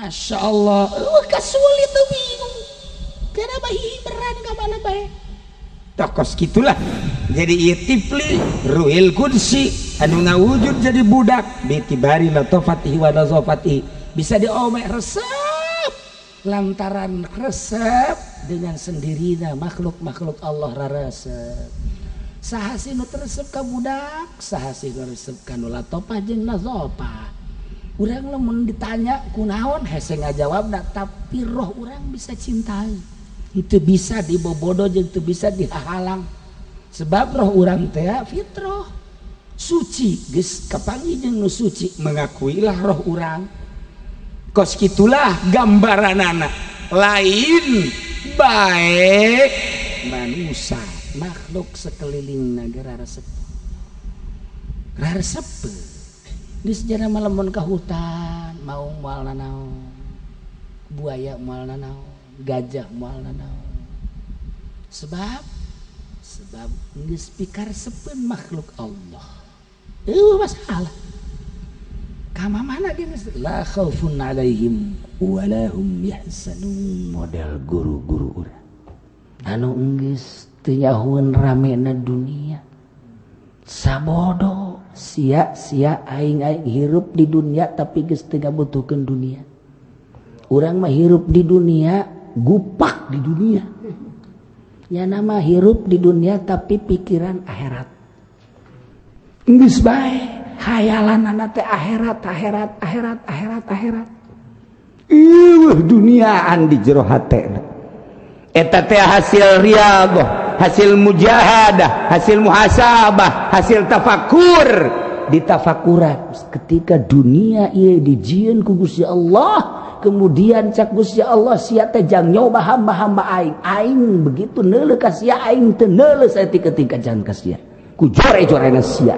Masya Allah, kasulit tuh bingung. Kenapa hiberan ka mana bae? Tokos gitulah. Jadi ieu tifli ruhil qudsi anu ngawujud jadi budak bi'tibari latofatihi wa nazafatihi bisa diomek resep lantaran resep dengan sendirinya makhluk-makhluk Allah raresep. Saha sih nu resep ka budak, saha sih nu resep ka nu latofah jeung nazafah? Urang lamun ditanya kunaon hese ngajawabna, tapi roh urang bisa cintai. Itu bisa dibobodo jeung teu bisa dihahalang. Sebab roh urang teh fitrah suci, geus kapanggih jeung nu suci, mengakuilah roh urang. Kos kitulah gambaranana. Lain baik manusia, makhluk sekeliling negara resep. Resep. Di sejarah malam ke hutan mau moal nanaon, buaya moal nanaon, gajah moal nanaon, sebab sebab geus pikaresepeun makhluk Allah eueuh masalah kama mana ge geus la khaufun alaihim wala hum yahzanun. Model guru-guru urang anu geus teu nyahoeun ramena dunia, sabodo sia sia aing aing hirup di dunia tapi geus teu ngabutuhkeun dunia. Urang mah hirup di dunia, gupak di dunia ya, nama hirup di dunia tapi pikiran akhirat. Geus bae hayalan teh akhirat, akhirat, akhirat, akhirat, akhirat. Ieuh duniaan di jero hate eta teh hasil riyadhah, hasil mujahadah, hasil muhasabah, hasil tafakur. Ditafakuran ketika dunia ieu dijieun ku Gusti Allah, kemudian cak Gusti Allah, sia teh jang nyoba hamba-hamba aing. Aing begitu neuleuh ka sia, aing teu neuleuh saeutik ketika jangan ka sia ku jore-jorena sia.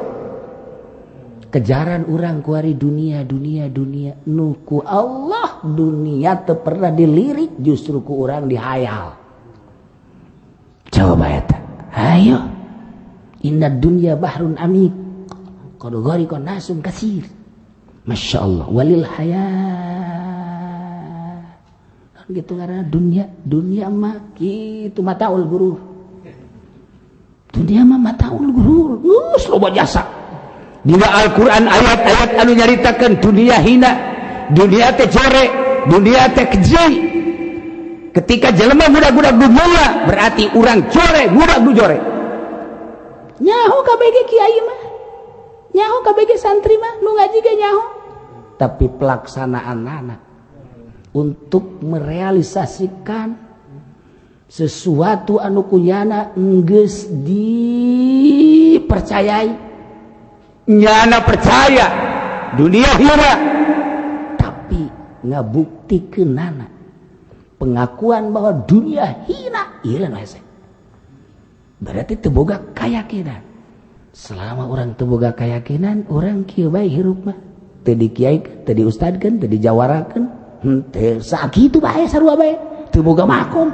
Kejaran urang kuari dunia, dunia, dunia, nu ku Allah dunia teu pernah dilirik, justru ku urang dihayal. Coba eta, ayo, inna dunya bahrun amik qad ghariqa nasun katsir. Masya Allah walil hayat gitu, karena dunia dunia mah kitu, mataul gurur. Dunia mah mataul gurur. Geus loba jasa dina Al-Qur'an, ayat-ayat anu nyaritakeun dunia hina, dunia teh jore, dunia teh keji. Ketika jelema budak-budak dunia berarti urang jore, budak du jore. Nyaho KBG kiai mah, nyaho KBG santri mah, nu ngaji ge nyaho, tapi pelaksanaan anak untuk merealisasikan sesuatu anu kunyana enggeus dipercayai, nyana percaya dunia hina, tapi ngabuktikeunana pengakuan bahwa dunia hina ieu hese. Berarti teu boga keyakinan. Selama orang teu boga keyakinan, orang kieu bae hirup mah, teu dikiaikeun, teu diustadkeun, teu dijawarakeun, henteu, sakitu bae, sarua bae, teu boga makom.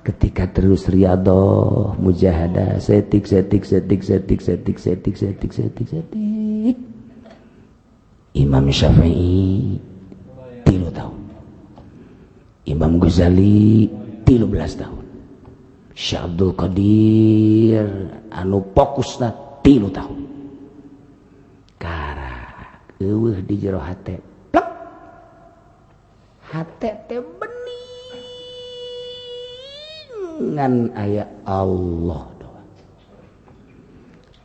Ketika terus riyadhah, mujahadah, setik setik setik setik setik setik setik setik setik. Imam Syafi'i 3 tahun, Imam Ghazali 13 tahun, Syekh Abdul Qadir anu fokusna 3 tahun, karak eueuh di jero hate, plek, hate teh bening ngan aya Allah doang.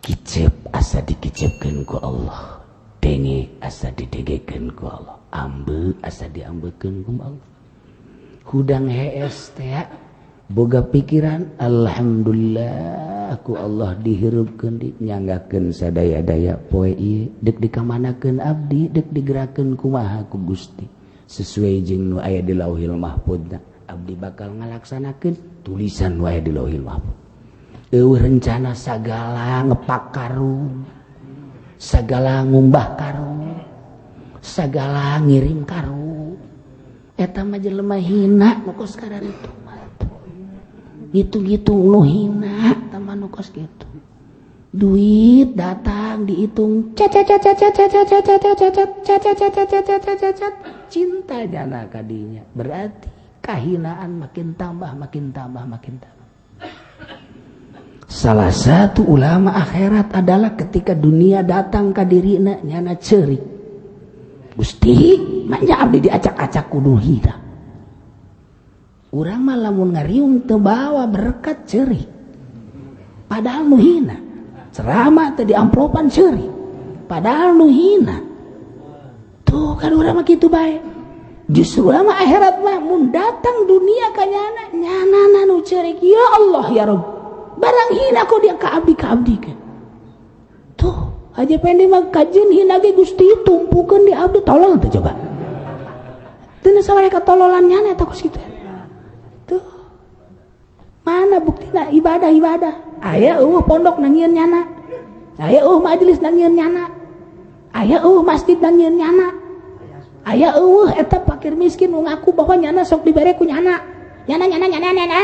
Kicep asa dikicipkeun ku Allah, denge asa didengekeun ku Allah, ambe asa diambekeun ku Allah. Hudang hees teh boga pikiran, alhamdulillah ku Allah dihirupkeun, dinyanggakeun sadaya-daya. Poe ieu dek dikamanakeun abdi, dek digerakkeun kumaha ku Gusti, sesuai jeung nu aya di Lauhil Mahfudna, abdi bakal ngalaksanakeun tulisan nu aya di Lauhil Mahfud. Eueuh rencana sagala ngepak karung, sagala ngumbah karung, sagala ngirim karung, eta mah jelema hina nu kos itu mah. Gitu-gitu nu hina eta mah nu kos kitu. Duit datang dihitung cacat cacat cacat cacat cacat cacat cacat cacat cacat cacat cinta jana kadinya. Berarti kahinaan makin tambah makin tambah makin tambah. Salah satu ulama akhirat adalah ketika dunia datang ka dirina nyana ceurik. Gusti, manya abdi diacak-acak kudu hina. Urang mah lamun ngariung teu bawa berkat ceurik. Padahal nu hina. Ceramah teh diamplopan ceurik. Padahal nu hina. Tuh kan urang mah kitu bae. Justru ulama akhirat mah mun datang dunia ka nyana, nyana nu ceurik. Ya Allah ya Rabb. Barang hina kok dia ka abdi kan. Tuh, aja pendek mah kajeun hina ge Gusti tumpukeun di abdi tolol teh coba. Teu sawareh katololan nyana eta kos kitu. Tuh. Mana buktina ibadah-ibadah? Aya eueuh pondok nangieun nyana. Aya eueuh majelis nangieun nyana. Aya eueuh masjid nangieun nyana. Aya eueuh eta fakir miskin nu ngaku bahwa nyana sok dibere ku nyana. Nyana nyana nyana nyana.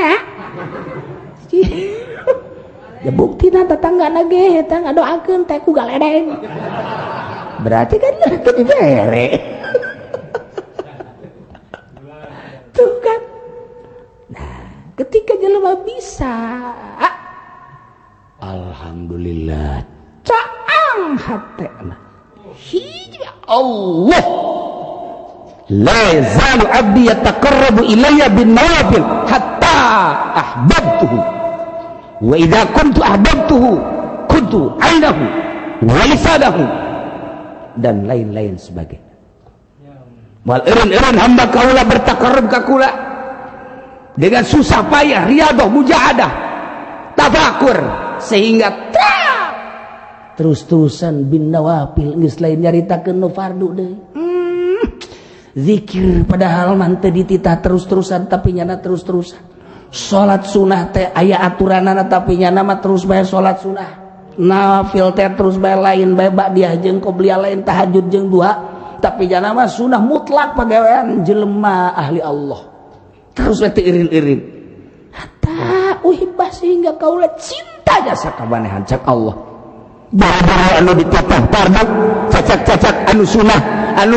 Ya buktina tetangga ge eta ngadoakeun teh ku galedeng. Berarti kan teu dibere. Tuh kan. Nah, ketika jelema bisa, alhamdulillah caang hatena. Hiji Allah. La yazalu abdi yataqarrabu ilayya bin nawafil hatta ahbabtuhu. Wa idza kuntu ahbabtuhu kuntu ainahu wa lisanahu dan lain-lain sebagainya. Wal eureun-eureun hamba kaula bertaqarrub ka kula dengan susah payah, riadah, mujahadah, tafakur sehingga terus-terusan bin nawafil geus lain nyaritakeun nu fardu deui. Zikir padahal mah teu dititah terus-terusan tapi nyana terus-terusan. Salat sunah teh aya aturanana tapi nyana mah terus bae salat sunah. Nafil teh terus bae lain bae ba'diyah jeung qobliyah lain tahajud jeung duha tapi nyana mah sunah mutlak pagawean jelema ahli Allah. Terus bae teu irin-irin. Hatta uhibbah sehingga kaula cinta jasa kabanehan cak Allah. Bara-bara anu dititah fardu, cacak-cacak anu sunah, anu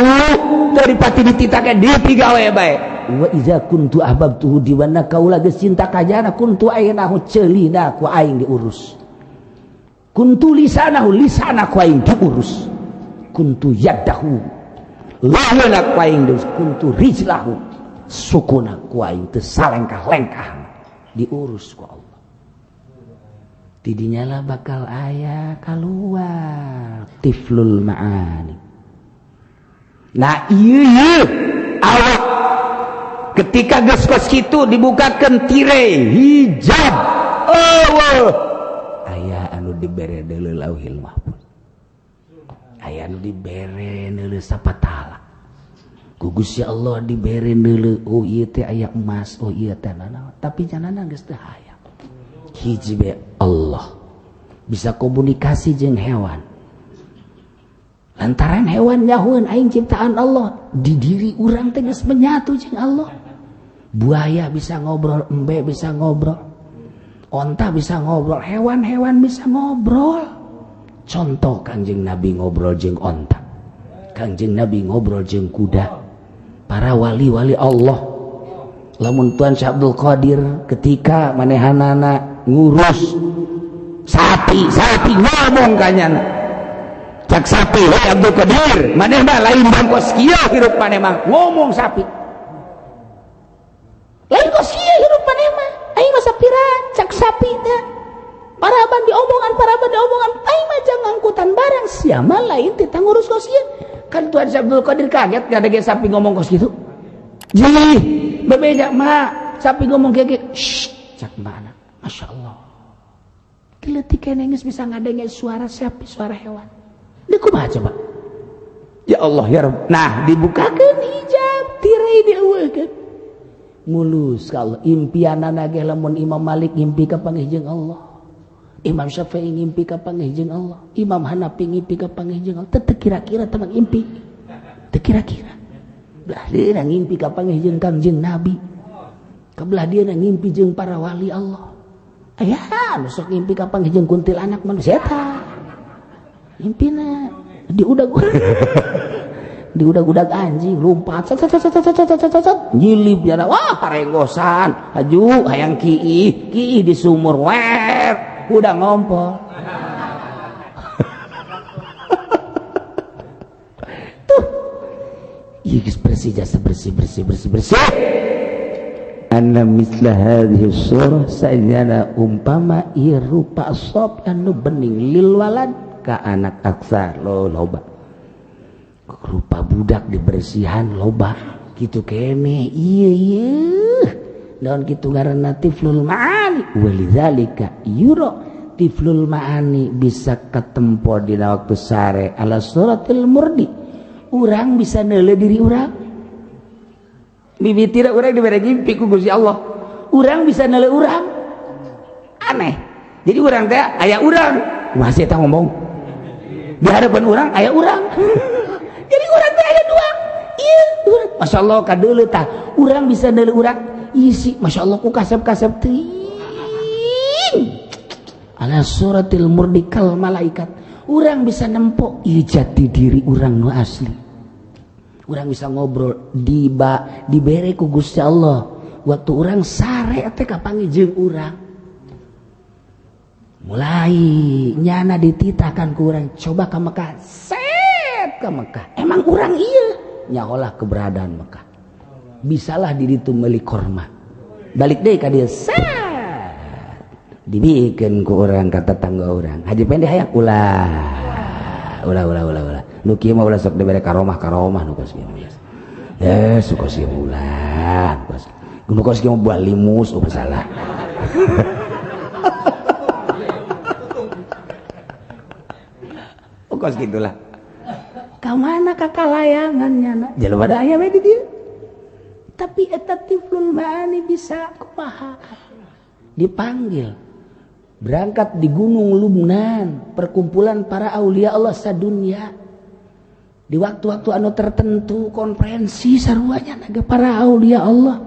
teu dipati dititahkeun dipigawe bae. Wa iza kuntu ahbabtuhu di mana kaula geus cinta kajana kuntu ainahu ceulina ku aing diurus. Kuntu lisanahu lisana ku aing diurus. Kuntu yadahu laweuna ku aing diurus. Kuntu rijlahu sukuna ku aing teu salengkah-lengkah diurus ku Allah. Tidinya lah bakal aya kaluar tiflul ma'ani. Nah iya awak ketika geus kos kitu dibukakeun tirai hijab. Oh, aya anu dibere deuleu lauhil mahfuz. Aya anu dibere deuleu sapatala. Ku Gusti Allah dibere deuleu oh ieu teh aya emas, oh ieu teh nanaon, tapi janana geus teu hayang. Hiji be Allah bisa komunikasi jeung hewan. Lantaran hewan nyahueun aing ciptaan Allah, di diri urang teh geus menyatu jeung Allah. Buaya bisa ngobrol, embe bisa ngobrol, onta bisa ngobrol, hewan-hewan bisa ngobrol. Contoh Kangjeng Nabi ngobrol jeung onta, Kangjeng Nabi ngobrol jeung kuda, para wali-wali Allah. Lamun Tuan Syekh Abdul Qadir ketika manehanana ngurus sapi, sapi ngomong kanyana. Cak sapi, hei Abdul Qadir, maneh mah lain bangkos kieu hirup maneh mah, ngomong sapi. Lain kos kieu hirup maneh mah, aing mah sapira cak sapi teh. Paraban diomongan, paraban diomongan, aing mah jang angkutan barang sia mah lain teh ngurus kos kieu. Kan Tuan Syekh Abdul Qadir kaget ngadege sapi ngomong kos kitu. Jih, bebeja mah sapi ngomong kieu kieu. Shh, cak mana? Masya Allah. Leutik keneh geus bisa ngadenge suara sapi, suara hewan. Deui kumaha coba? Ya Allah ya Rabb. Nah, dibukakeun hijab, tirai dieuweuhkeun. Mulus ka Allah. Impianana ge lamun Imam Malik ngimpi ka panggih jeung Allah. Imam Syafi'i ngimpi ka panggih jeung Allah. Imam Hanafi ngimpi ka panggih jeung Allah. Teu kira-kira teh ngimpi. Teu kira-kira. Belah dia ngimpi ka panggih jeung Kangjeng Nabi. Kabelah dia ngimpi jeung para wali Allah. Aya nu sok ngimpi kapanggih jeung kuntilanak manusia eta. Ngimpina diudag diudag-udag anjing lompat set set set set set set set nyilip jana wah parenggosan aju hayang kiih kiih di sumur wer udah ngompol. Tuh ieu geus bersih jasa bersih bersih bersih bersih anna misla hadhihi surah sajana umpama ieu rupa sop anu bening lil walad ka anak aksar lo loba rupa budak dibersihan loba gitu kene iya iya daun gitu ngaranna tiflul ma'ani walidzalika yuro tiflul ma'ani bisa ketempo dina waktu sare ala suratil murdi urang bisa neuleuh diri urang mimiti urang dibere ngimpi ku Gusti Allah urang bisa neuleuh urang aneh jadi urang teh aya urang masih eta ngomong di hadapan urang aya urang. Jadi urang teh aya dua. Ieu urang masyaallah kadeuleu tah. Urang bisa neuleuh urang isi masyaallah ku kasep-kasep teuing. Ala suratil murdikal malaikat. Urang bisa nempo ieu jati diri urang nu asli. Urang bisa ngobrol diba dibere ku Gusti Allah. Waktu urang sare teh kapanggih jeung urang. Mulai nyana dititahkan ku urang coba ka Mekah. Set ke Mekah. Emang urang iya nyaholah keberadaan Mekah. Bisalah diri itu meuli korma. Balik deh ka dia set. Dibikeun ku urang ka tetangga urang. Haji Pendi hayang ulah. Ulah ulah ulah ulah. Nu kieu mah ulah sok dibere karomah-karomah nu kos kieu. Eh, suka kieu ulah. Nu kos kieu mah buah limus oh masalah. Kos gitulah. Ka mana kakalayangan nyana? Jelema da aya we di dieu. Tapi eta tiflul ma'ani bisa kumaha? Dipanggil. Berangkat di Gunung Lubnan, perkumpulan para aulia Allah sadunya. Di waktu-waktu anu tertentu konferensi saruanya naga para aulia Allah.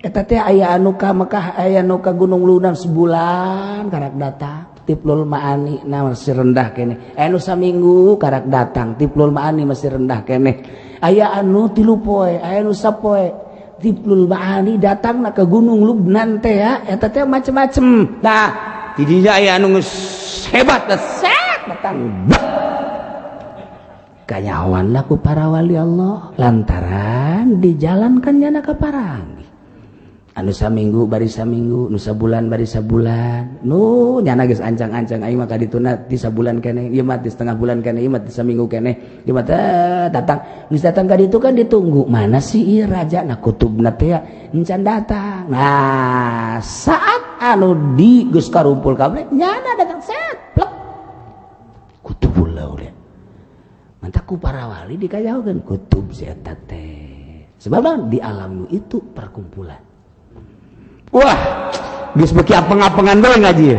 Eta teh aya anu ka Mekah, aya anu ka Gunung Lubnan sebulan karak datang. Tiplul ma'ani na masih rendah kene. Aya nu saminggu karak datang, tiplul ma'ani masih rendah kene. Aya anu 3 poe, aya nu sapoe. Tiplul ma'ani datang na ke Gunung Lubnan teh ya, eta teh macem-macem. Nah, di dinya aya anu geus hebat set datang. Kanyahoan lah ku para wali Allah lantaran dijalankan nyana ka parang. Anu saminggu bari saminggu, nu sabulan bari sabulan. Nu nyana geus ancang-ancang aing mah ka dituna ti sabulan keneh, ieu mah ti setengah bulan keneh, ieu mah ti saminggu keneh. Ieu mah datang. Geus datang ka ditu kan ditunggu. Mana sih ieu raja na kutubna teh encan datang. Nah, saat anu di geus karumpul kabeh nyana datang set plek. Kutubul aulia. Mantak ku para wali dikajahokeun kutub si eta teh. Sebab di alam itu perkumpulan. Wah, geus beuki apeng-apengan bae ngaji.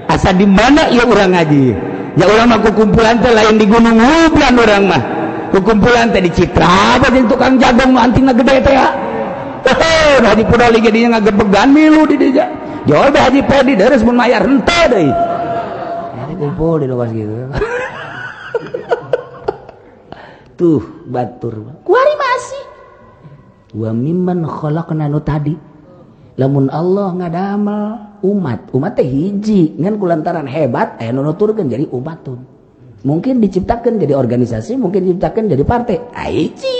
Asa di mana ieu urang ngaji? Ya urang mah kukumpulan teh lain di Gunung Lubnan urang mah. Kukumpulan teh di Citra bae jeung tukang jagong nu antingna gede teh ya. Heuh, Haji Pudoli ge dinya ngagebegan milu di dinya. Jol bae Haji Pedi deres mun mayar henteu deui. Jadi kumpul di luas gitu. Tuh batur. Kuari masih. Wa mimman khalaqna nu tadi. Lamun Allah ngadamel umat, umat teh hiji ngan kulantaran hebat aya nu nuturkeun jadi umatun. Mungkin diciptakan jadi organisasi, mungkin diciptakan jadi partai. Hiji.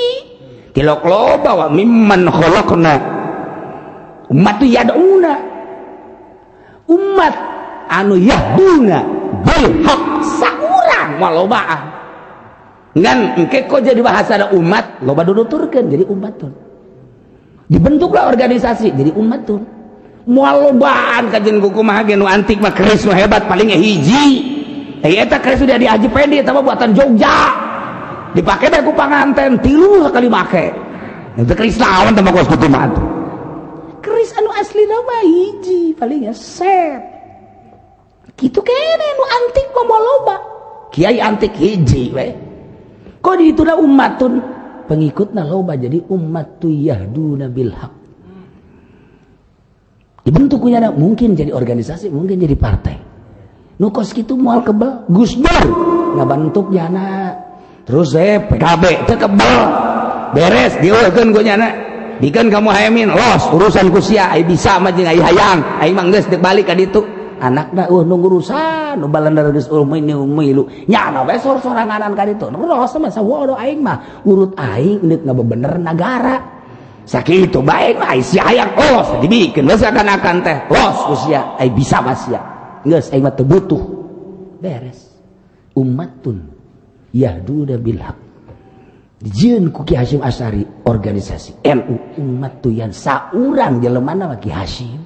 Tilok loba wa mimman khalaqna. Umat tu yad'una. Umat anu yahduna bil haq saurang moal lobaan. Ngan engke kok jadi bahasa ada umat, loba nuturkeun jadi umatun. Dibentuklah organisasi jadi umat tuh moal lobaan kajian kumaha ge nu antik mah keris nu hebat paling hiji eta keris sudah di Haji Pendi eta mah buatan Jogja dipake bae ku panganten 3 sakali make itu keris lawan teh mah kos kitu mah keris anu asli mah hiji paling set kitu kene nu antik mah moal loba kiai antik hiji we kok di dituna umatun pengikutna loba jadi umat tu yahduna bil haq. Dibentuk kunyana mungkin jadi organisasi, mungkin jadi partai. Nu kos kitu moal kebel. Gus Dur ngabentuk jana. Terus saya PKB teu kebel. Beres dieukeun ku nyana. Bikeun ka Muhaimin, los urusan ku sia, ai bisa mah jeung ai hayang, aing mah geus deuk balik ka ditu. Anakna eueuh nu ngurusan, nu balender geus milu. Nyana we sor-soranganan ka ditu. Ros mah sawodo aing mah, urut aing deuk ngabebener nagara. Sakitu bae mah ai sia hayang los dibikeun we seakan-akan teh los ku sia, ai bisa mah sia. Geus aing mah teu butuh. Beres. Ummatun yahduna bil haq. Dijieun ku Ki Hasyim Asy'ari organisasi NU umat tuh yang saurang jelemana mah Ki Hasyim.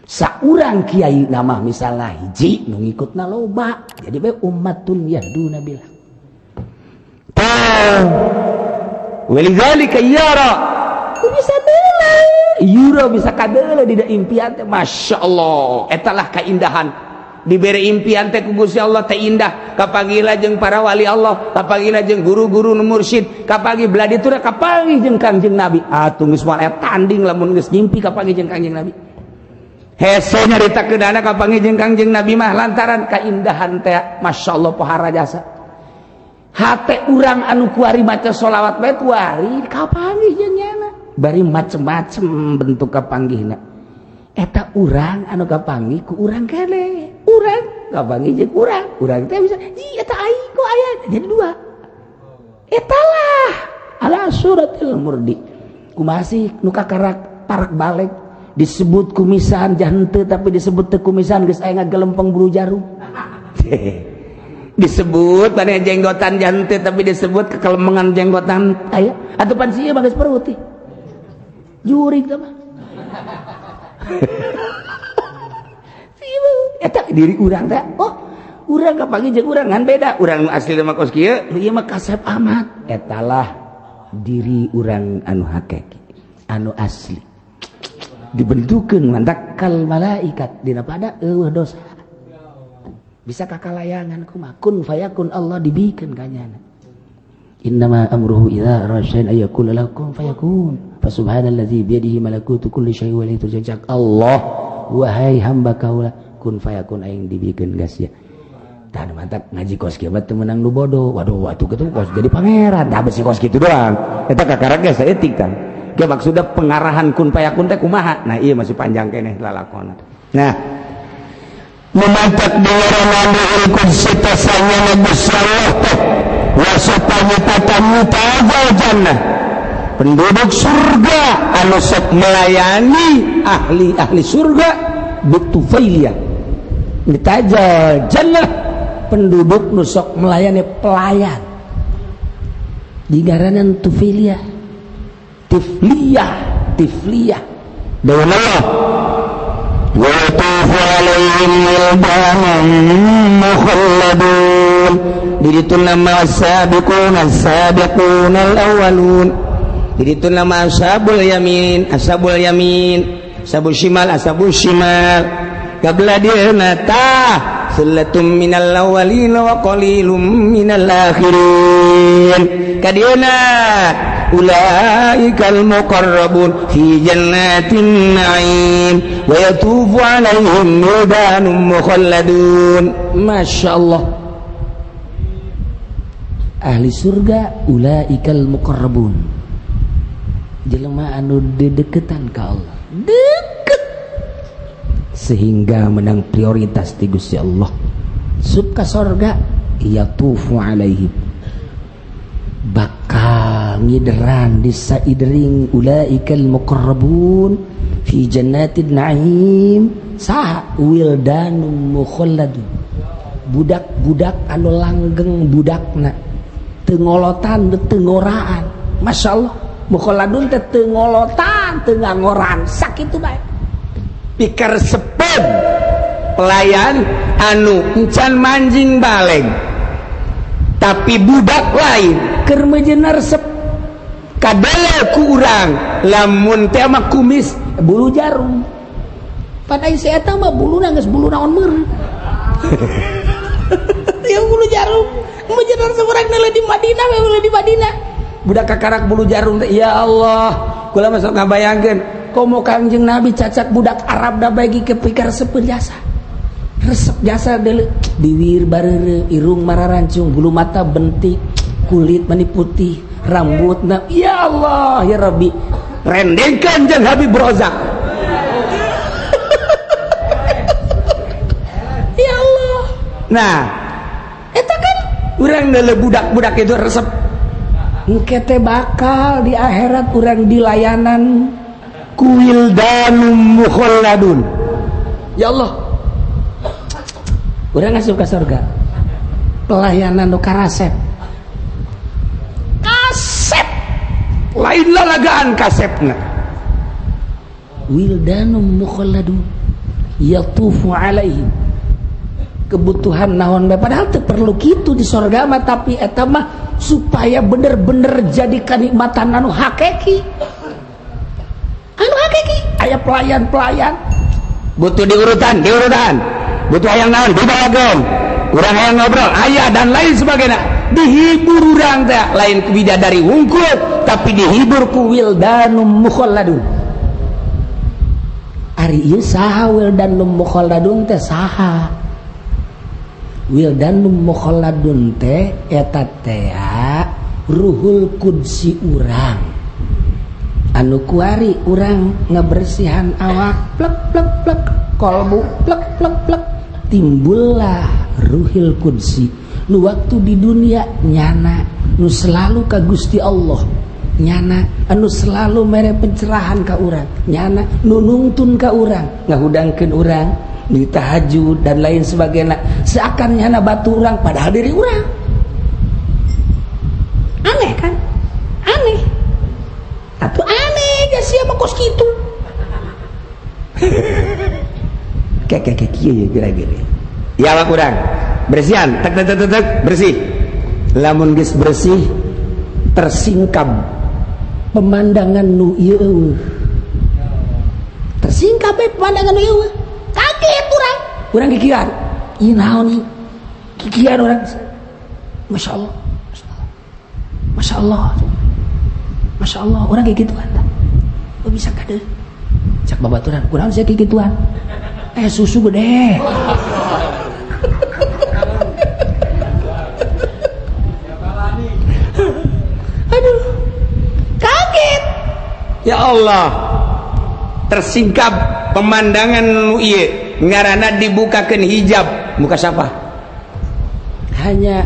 Saurang kiai nama misalnya hiji nu ngikutna loba. Jadi bae ummatun yahduna bil haq. Walidzalika yara bisa deuleu. Yura bisa kadeuleu dina impian teh, Masya Allah, etalah keindahan diberi impian teh ku Gusti Allah teh indah. Kapanggih jeung para wali Allah, kapanggih jeung guru-guru nu mursyid, kapanggih belah ditu, kapanggih jeung Kangjeng Nabi. Atuh geus moal aya tanding lamun geus ngimpi kapanggih jeung Kangjeng Nabi. Hese nyaritakeunana kapanggih jeung Kangjeng Nabi mah lantaran kaindahan teh, Masya Allah, pohara jasa hate urang anu kuari maca sholawat bae kuari kapanggih jeung nyana bari macem-macem bentuk kapanggihna. Eta urang anu kapanggih ku urang kene, urang kapanggih jeung urang, urang teh bisa ji eta aing ku aya jadi dua. Etalah ala suratil murdi. Kumaha sih nu kakarak parak balik disebut kumisan jahenteu, tapi disebut teu kumisan geus aya ngagelempeng bulu jarum. Disebut mana jenggotan jahenteu, tapi disebut kekelemengan jenggotan aya atuh pan sieun mah geus perut jurig teh mah. Eta diri urang teh, oh urang kapanggih jeung urang ngan beda, urang asli mah kos kieu, ieu mah kasep amat. Etalah diri urang anu hakiki, anu asli dibentukeun mantak kal malaikat dina pada eueuh dosa bisa kakalayangan kumaha kun fayakun Allah dibikeun ka nyana. Innama amruhu idza arada syai'an ay yaqula lahu kun fayakun. Fa subhanallazi biyadihi malakutu kulli syai'in wa ilaihi turja'un. Allah, wahai hamba kaula, kun fayakun aing dibikeun gas ya. Tah mantap ngaji kos kieu mah teu meunang nu bodoh. Waduh atuh kitu kos jadi pangeran. Tah besi kos kitu doang. Eta kakarak ge saeutik tah. Ge maksudna pengarahan kun fayakun teh kumaha? Nah ieu masih panjang keneh lalakona. Nah, mematak dengaran Qudsi teh sanyana Gusti Allah teh wasatanya jannah penduduk surga anu sok melayani ahli-ahli surga bitufailiyah ditajal jannah penduduk nu sok melayani pelayan digaranan tufiliyah tifliyah tifliyah. Dengan Allah wa yatufu alaihim wildanun mukhalladun di ditu nama sabiqun as-sabiqun al-awwalun, di ditu nama ashabul yamin ashabul yamin, ashabul shimal ashabul shimal, kabla dieuna tah sullatum minal awwalin wa qalilum minal akhirin. Kadieuna ulaikal muqarrabun fi jannatin na'im wa yatufu alaihim wildanun mukhalladun. Masya Allah, ahli surga ulaikal muqarrabun, jelema anu dedeketan ka Allah, deket sehingga menang prioritas di Gusti Allah sub ka sorga. Yatufu alaihim bakal ngideran di saidering ulaikal muqarrabun fi jannatin na'im saha wildanum mukhalladun, budak-budak anu langgeng budakna teu ngolotan teu ngoraan. Masya Allah, mukhalladun teh teu ngolotan teu ngoraan sakitu bae. Pikir seped pelayan anu encan manjing baleg tapi budak lain keur mejeuna resep kadala ku urang lamun teh mah kumis bulu jarum pan ai si eta mah buluna geus bulu naon meureun ya bulu jarum mejeuna resep urang di Madinah we di Madinah budak kakarak bulu jarum teh. Ya Allah, kula masuk ngabayangkeun. Komo Kangjeng Nabi cacak budak Arab da bagi kepikir resep jasa. Resep jasa deuleu biwir bareureuh, irung mararancung, bulu mata bentik, kulit mani putih, rambut na ya Allah ya Rabbi. Rendengkeun jeung Habib Rozak. Ya Allah. Nah, eta kan urang deuleu budak-budak itu resep. Engke teh bakal di akhirat urang dilayanan kuildanum mukhalladun. Ya Allah. Urang asup ka surga. Pelayanan nu karasep. Kasep. Lain lalagaan kasepna. Wildanum mukhalladun yatufu alaihim. Kebutuhan naon bae padahal teu perlu kitu di surga mah, tapi eta mah supaya bener-bener jadi kanikmatan anu hakiki. Anu hakiki aya pelayan-pelayan butuh diurutan, diurutan. Butuh hayang naon dibawakeun. Urang hayang ngobrol aya dan lain sebagainya. Dihibur urang teh lain ku bidadari wungkul tapi dihibur ku wildanum mukhalladun. Ari ieu saha wildanum mukhalladun teh saha? Wildanum mukhalladun teh eta teh Ruhul Qudsi urang. Anu kuari urang ngebersihan awak plek plek plek, kolbu plek plek plek, timbullah Ruhul Qudsi. Nu waktu di dunia nyana nu selalu ka Gusti Allah, nyana anu selalu mere pencerahan ka urang, nyana nu nungtun ka urang, ngahudangkeun urang di tahajud dan lain sebagainya. Seakan nyana batu urang padahal diri urang. Aneh kan? Aneh. Atuh aneh ja sia mah kos kitu. Kayak kieu ya kira-kira. Ya awak urang bersihan tek tek tek tek bersih. Lamun geus bersih tersingkap pemandangan nu ieu. Tersingkap pemandangan nu ieu. Kaget urang. Urang kikian. Ieu naon ieu? Kikian urang. Masya Allah. Masya Allah. Masya Allah, urang kayak gituan tah. Oh bisa kade. Cak babaturan, kurang sih kayak gituan. Susu gede. Aduh. Kaget. Ya Allah. Tersingkap pemandangan nu ieu ngaranna dibukakeun hijab. Muka siapa? Hanya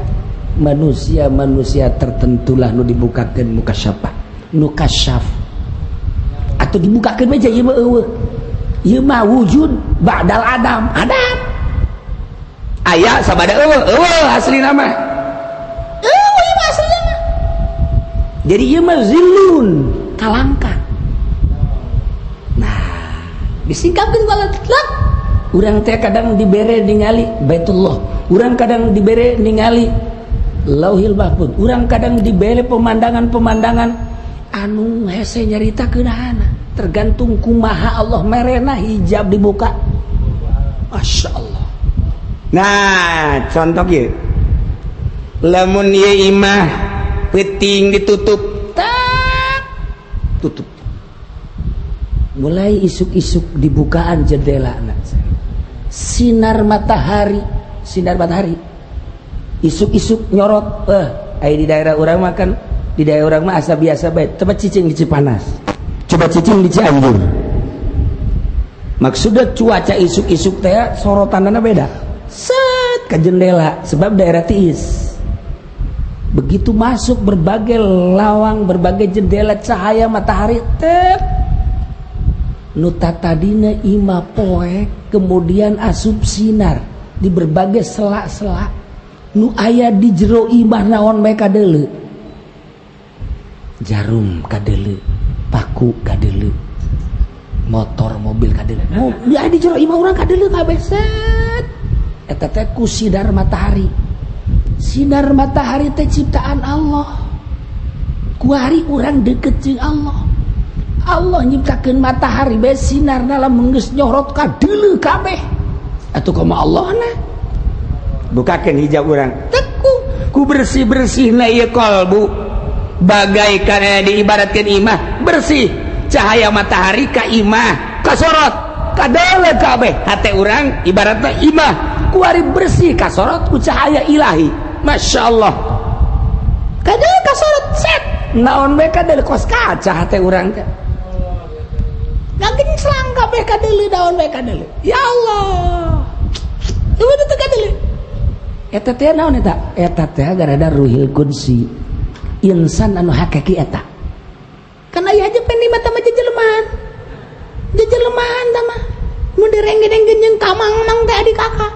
manusia-manusia tertentulah nu dibukakeun muka siapa? Nu kasyaf. Atau dibukakeun meja ieu mah eueuh. Ieu mah wujud ba'dal adam. Adam. Aya sabada eueuh, eueuh aslina mah. Eueuh ieu mah aslina mah. Jadi ieu mah zillun, kalangkang. Nah, disingkapkeun ku Allah. Urang teh kadang dibere ningali Baitullah, urang kadang dibere ningali Lauhil Mahfuz, urang kadang dibere pemandangan-pemandangan anu hese nyaritakeunana, tergantung kumaha Allah merena hijab dibuka. Masya Allah. Nah, contoh ieu. Lamun ieu imah peuting ditutup, tak tutup. Mulai isuk-isuk dibukaan jendela, sinar matahari, sinar matahari. Isuk-isuk nyorot, aya di daerah urang mah kan, di daerah urang mah asa biasa bae, coba cicing di Cipanas, coba cicing di Cianjur. Maksudnya cuaca isuk-isuk teh sorotanana beda. Set ke jendela sebab daerah tiis. Begitu masuk berbagai lawang, berbagai jendela cahaya matahari tep. Nu tatadina ima poek kemudian asup sinar di berbagai sela-sela. Nu aya di jero imah naon bae kadeuleu. Jarum kadeuleu, paku kadeuleu, motor mobil kadeuleu. Di aya di jero imah urang kadeuleu kabeh set. Eta teh ku sinar matahari. Sinar matahari teh ciptaan Allah. Kuari urang deket jeung Allah. Allah nyiptakeun matahari bae sinarna lamun geus nyorot kadeuleu kabeh. Atuh kumaha Allahna? Bukakeun hijab urang. Teku ku bersih-bersihna ieu kolbu. Bagaikan diibaratkeun imah bersih. Cahaya matahari ka imah kasorot, kadele kabeh. Hate urang ibaratna imah kuari bersih, kasorot ku cahaya ilahi. Masya Allah, kadele kasorot set naon bae, kadele kos kaca hate urang teh ngagenclang kabeh, kadele naon bae kadele. Ya Allah, ieu teh kadele. Eta teh naon eta? Eta teh gara-gara Ruhil Qudsi, insan anu hakiki eta. Kan aya aja pendi mata mah jejelemahan, jejelemahan tah mah mun direngge-rengge jeung kamang mang teh adik kakak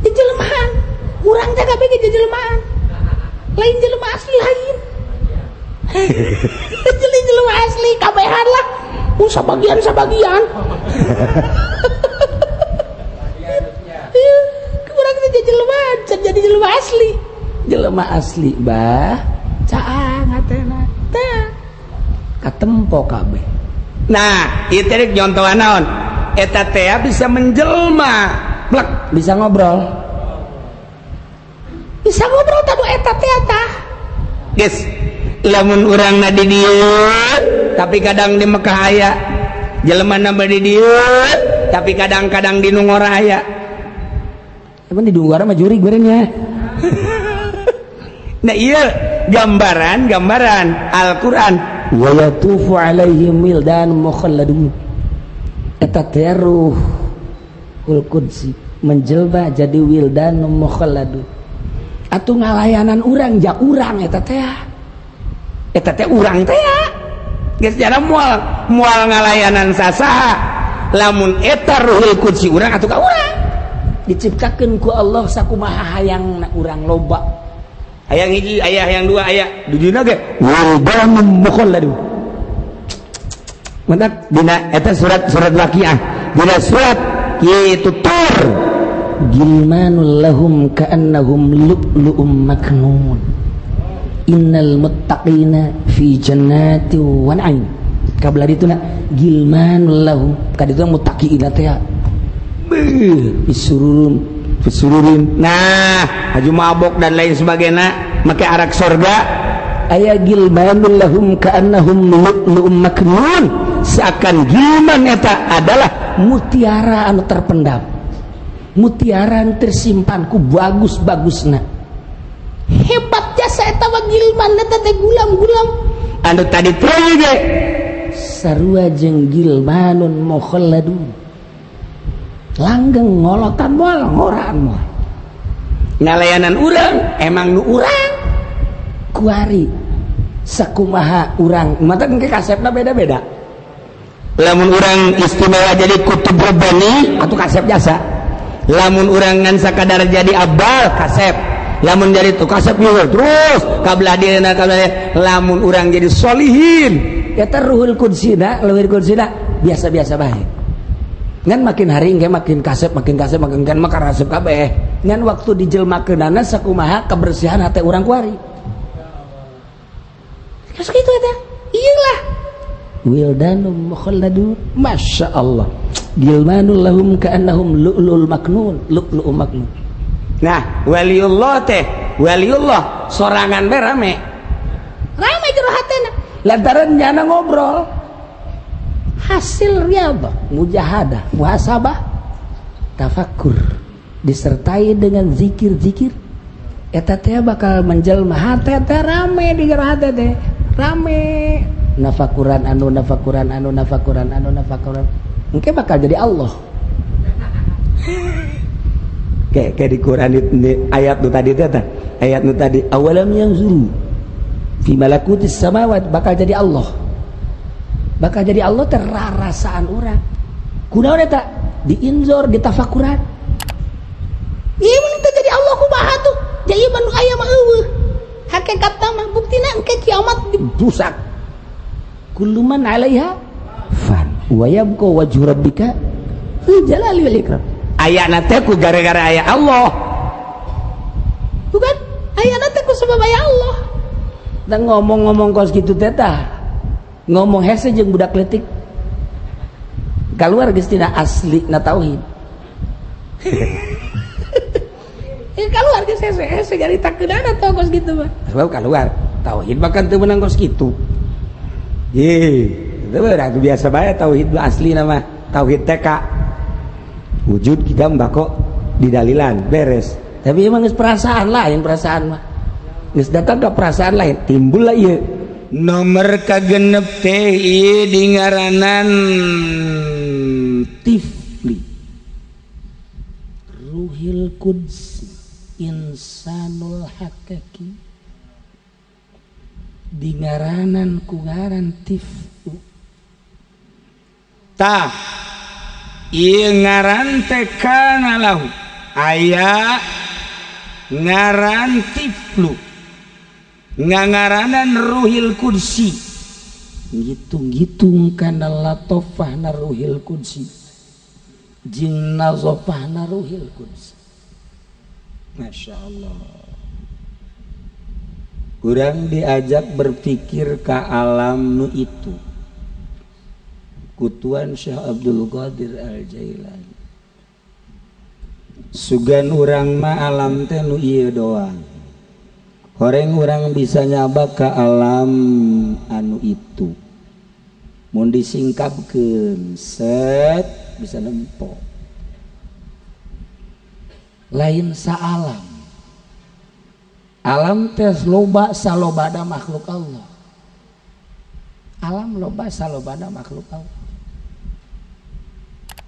jejelemahan. Urang teh kabeh ge jejelemahan, lain jelema asli, lain jelema jelema asli kabehan lah. Sabagian sabagian. Iya, urang teh jelema can jadi jelema asli. Jelema asli bah caang hatena teh katempo kabeh. Nah, ieu teh nyontohan naon eta teh bisa menjelma plek, bisa ngobrol, bisa ngobrol tadu eta teh tah. Geus lamun urang na di dieu tapi kadang di Mekah aya jelema na di dieu tapi kadang-kadang di Nungora aya. Emang di Nungora mah jurig berenya. Nah, iya gambaran gambaran Al-Qur'an, wa yatufu alaihim wildan mukhalladun. Eta teh Ruhul Qudsi menjelma jadi wildan mukhalladun atuh ngalayanan urang ja urang eta teh, eta teh urang teh geus jara moal moal ngalayanan sasaha lamun eta Ruhul Qudsi urang atuh ka urang diciptakeun ku Allah sakumaha hayangna urang. Loba hayang hiji aya, hayang dua aya, di dina ge wildanun mukhalladun. Mantak dina eta surat surat Waqiah, dina surat kitu tur, gilmanul lahum ka'annahum lu'lu'um maknun, innal muttaqina fi jannati wa na'im. Kabla dituna gilmanul lahum, kaditu muttaqina teh beuh bisururun bisururin. Nah, haju mabok dan lain sebagainya make arak sorga aya. Gilmanul lahum ka'annahum lu'lu'um maknun, seakan gilman eta adalah mutiara anu terpendam, mutiara anu tersimpan ku bagus-bagusna. Hebat jasa eta mah gilman eta teh, gulam-gulam anu tadi teh ge sarua jeung gilmanun mukhalladun, langgeng, ngolotan moal, ngoraan moal, ngalayanan urang emang nu urang kuari sakumaha urang mata engke kasepna beda-beda. Lamun urang istimewa jadi kutub rabbani atau kasep jasa, lamun urang ngan sakadar jadi abdal kasep, lamun jadi tuh kasep juga terus kablah dina kablah. Lamun urang jadi solihin eta Ruhul Qudsina, Ruhul Qudsina biasa-biasa bae, ngan makin hari engke makin kasep, makin kasep, makin kan maka resep kabeh. Ngan waktu dijelmakeunana sakumaha kebersihan hati urang kuari. Geus kitu eta iyalah wildanum mukhalladun. Masya Allah, gilmanul lahum ka'annahum lu'lu'ul maknun, lu'lu'ul maknun. Nah, waliullah teh waliullah sorangan be rame rame jero hatena lantaran nyana ngobrol hasil riyadhah, mujahadah, muhasabah, tafakur disertai dengan zikir-zikir eta teh bakal menjelma hate teh rame di jero hate teh rame, nafakuran anu nafakuran anu nafakuran anu nafakuran mungkin bakal jadi Allah. Kayak kayak di Quran itu ayat nu tadi teh, ayat nu tadi, awalam yanzuru fi malakutis samawat, bakal jadi Allah, bakal jadi Allah terarasaan urang kunaon eta diinzor ditafakuran. Ieu mun teu jadi Allah kumaha tuh? Jadi mah nu aya mah eueuh hakikat mah. Buktina engke kiamat dibusak, kullu man 'alaiha fan wa yabqa wajhu rabbika dzul jalali wal ikram. Ayana teh ku gara-gara aya Allah, bukan ayana teh ku sebab aya Allah. Dan ngomong-ngomong kos kitu teh tah ngomong hese jeung budak leutik keluar geus tina asli na tauhid. Ya keluar geus hese hese gari takeunana tau kos kitu mah, sebab keluar tauhid bahkan teu meunang kos kitu. Ye. Itu berarti biasa bae tauhid asli nama tauhid TK. Wujud kita mbako di dalilan beres. Tapi emang geus perasaan lain, perasaan mah. Geus datang ke perasaan lain, timbul lah ieu. Nomor kagenep teh ieu dingaranan tifli. Ruhil Qudsi insanul hakiki dingaranan ku ngaran tiflu. Tah, ieu ngaran teh kana lahu aya ngaran tiflu ngangaranan Ruhil Qudsi, ngitung-ngitung kana latofahna Ruhil Qudsi jeung nazofahna Ruhil Qudsi. Masya Allah, kurang diajak berpikir ke alam nu itu kutuan Syekh Abdul Qadir Al-Jailani. Sugan urang mah alam teh nu ieu doang, horeng urang bisa nyaba ke alam anu itu, mun disingkapkeun set bisa nempo lain saalam. Alam teh loba salobada makhluk Allah. Alam loba salobada makhluk Allah.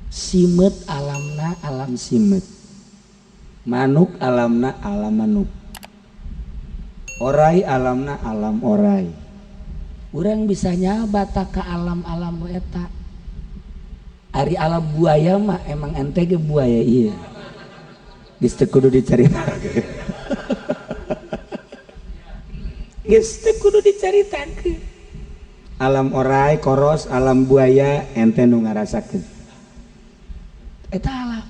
Simeut alamna alam simeut, manuk alamna alam manuk, orai alamna alam orai. Urang bisa nyaba ta ka alam-alam nu eta. Ari alam buaya mah emang ente ge buaya ieu. Geus teu kudu dicaritakeun. Geus teu kudu dicaritakeun. Alam orai koros, alam buaya ente nu ngarasakeun. Eta alam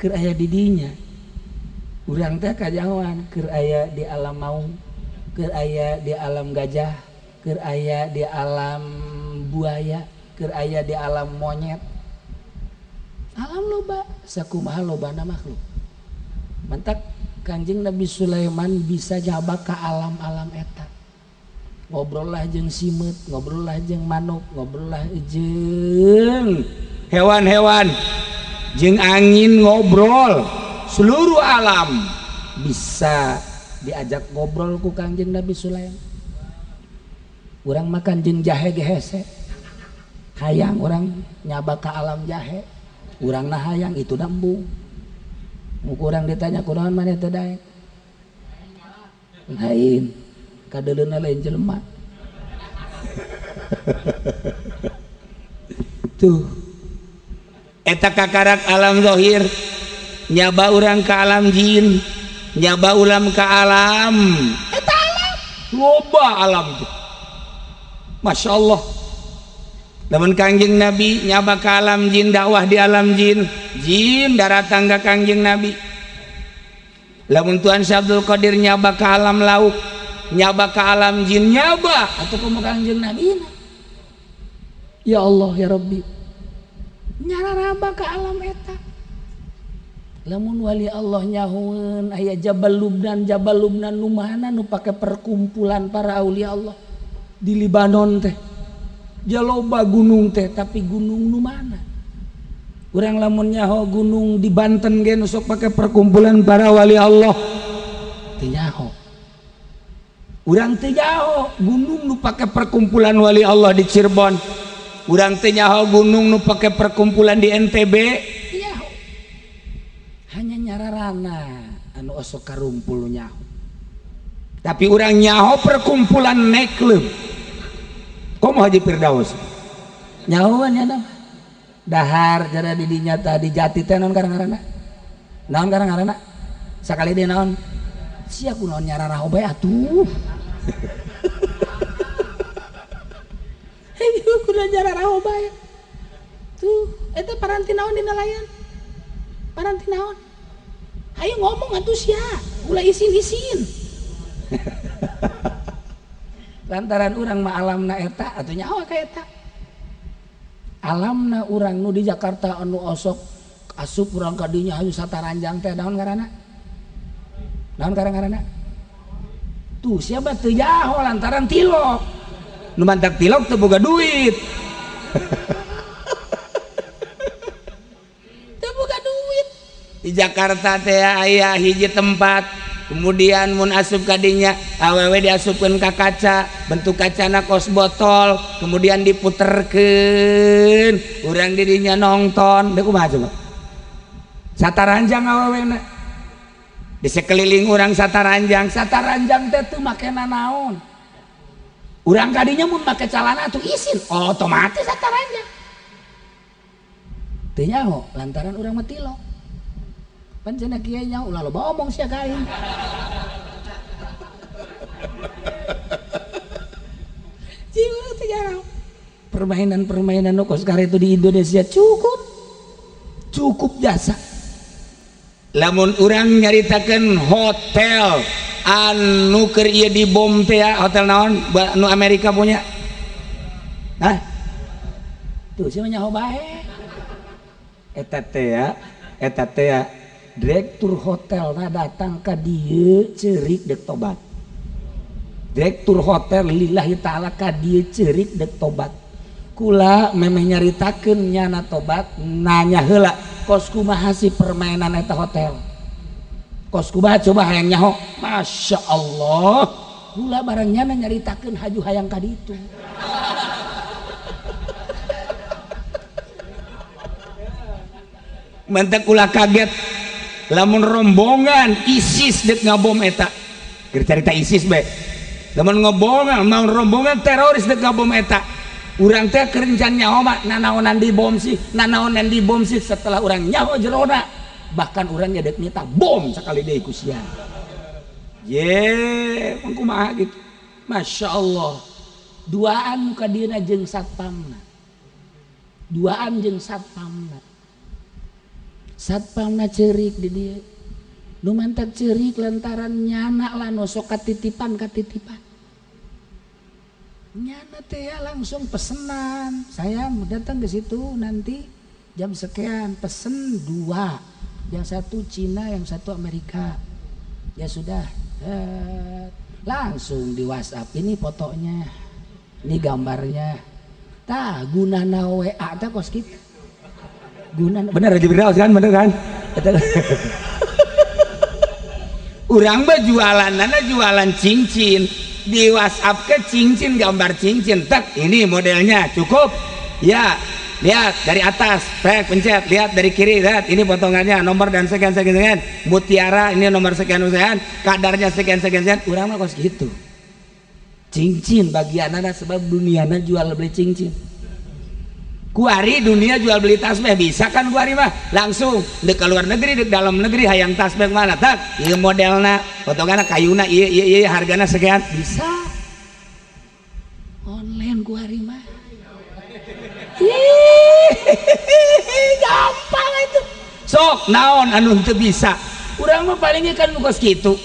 keur aya di dinya. Urang teh kajahoan keur aya di alam maung, keur aya di alam gajah, keur aya di alam buaya, keur aya di alam monyet. Alam loba sakumaha lobana makhluk. Mantak Kanjeng Nabi Sulaiman bisa jaba ka alam-alam eta. Ngobrol lah jeung simeut, ngobrol lah jeung manuk, ngobrol lah jeung hewan-hewan, jeung angin ngobrol. Seluruh alam bisa diajak ngobrol ku Kanjeng Nabi Sulaiman. Urang makan jeung jahe ge hese. Hayang urang nyaba ka alam jahe. Urang na hayang itu embung. Mu kurang ditanya kunaon maneh teh daek. Lain kadeuleuna lain jelema. Tuh. Eta kakarak alam zahir, nyaba urang ka alam jin, nyaba ulam ka alam eta alam loba alam tuh. Masya Allah. Lamun Kangjeng Nabi nyaba ka alam jin, dakwah di alam jin, jin daratang ka Kangjeng Nabi. Lamun Tuan Syekh Abdul Qadir nyaba ka alam lauk, nyaba ka alam jin, nyaba atuh kumaha Kangjeng Nabi na. Ya Allah ya Rabbi, nyararaba ka alam eta. Lamun wali Allah nyahueun aya Jabal Lubnan, Jabal Lubnan nu mana nu pake perkumpulan para aulia Allah di Libanon teh. Jaloba gunung teh, tapi gunung nu mana? Urang lamun nyaho gunung di Banten ge nu sok pake perkumpulan para wali Allah. Teu nyaho. Urang teu nyaho gunung nu pake perkumpulan wali Allah di Cirebon. Urang teu nyaho gunung nu pake perkumpulan di NTB. Nyaho. Hanya nyararana anu osok karumpul nyaho. Tapi urang nyaho perkumpulan neklem. Komo Haji Firdaus nyahoan ya nama dahar jara di dinya tadi jati teh naon karang-karana naon karang-karana sakali deui naon sia kunaon nyararaho bae atuh. Heuh kunaon nyararaho bae tuh eta paranti naon dina layan paranti naon hayu ngomong atuh sia ulah isin-isin. Lantaran urang mah alamna eta atuh nyaho ka eta. Alamna urang nu di Jakarta anu osok asup urang ka dinya hayu sataranjang teh naon ngaranna? Naon ngaranna? Tuh siapa teu nyaho lantaran tilok. Nu mantak tilok teu boga duit. Teu boga duit. Di Jakarta teh aya hiji tempat, kemudian mun asup kadinya awewe diasupkeun ka kaca, bentuk kacana kos botol, kemudian diputerkeun, urang didinya nongton, deuk kumaha coba? Sataranjang awewena. Di sekeliling urang sataranjang, sataranjang teh teu make nanaon. Urang kadinya mun make calana atuh isin, otomatis sataranjang. Teu nyaho lantaran urang mah tilok. Pan cenah kieu nya ulah loba omong sia ka aing. Jiwa teh nyaho. Permainan-permainan nu kos itu di Indonesia cukup cukup jasa. Lamun urang nyaritakeun hotel anu keur ieu dibom teh ya, hotel naon nu Amerika punya? Hah? Tuh sia mah nyaho bae. Eta teh ya, eta teh ya. Direktur hotel na datang ka dieu ceurik dek tobat. Direktur hotel lillahi ta'ala ka dieu ceurik dek tobat. Kula memeh nyaritakeun nyana tobat nanya heula kos kumaha sih permainan eta hotel. Kos kumaha coba hayang nyaho. Masya Allah. Kula barang nyana nyaritakeun haju hayang ka ditu. Mentek kula kaget lamun rombongan ISIS dek ngabom eta. Keur carita ISIS bae. Lamun ngobongan mau rombongan teroris dek ngabom eta. Urang teh keur encan nyaho mah nanaonan dibom sih, nanaonan dibom sih setelah urang nyaho jerona. Bahkan urang nya dek nita bom sakali deui ku sia. Ye, mah kumaha gitu. Masya Allah. Duaan nu ka dieuna jeung satpamna. Duaan jeung satpamna. Satpamna ceurik di dieu. Nu mantak ceurik lantaran nyana lah nu sok katitipan-katitipan. Nyana teh ya langsung pesenan. Saya mau datang ke situ nanti jam sekian, pesen 2. Yang satu Cina, yang satu Amerika. Ya sudah. Langsung di WhatsApp, ini fotonya, ini gambarnya. Tah gunana WA teh kos kitu. Guna bener aja Firdaus kan, bener kan? Urang mah jualanana jualan cincin, di WhatsApp ke cincin gambar cincin, tak ini modelnya cukup. Ya, lihat dari atas, pek pencet, lihat dari kiri, lihat ini potongannya, nomor dan sekian sekian sekian, mutiara ini nomor sekian sekian, kadarnya sekian sekian sekian. Urang mah kos gitu. Cincin bagianana sebab duniana jual beli cincin. Kuari dunia jual beli tasbih bisa kan kuari mah langsung dek ke luar negeri dek dalam negeri hayang tasbih mana tak ieu modelna potonganna kayuna ieu ieu ieu hargana sekian bisa online kuari mah. Gampang itu sok naon anu teu bisa urang mah palingnya kan kos kitu.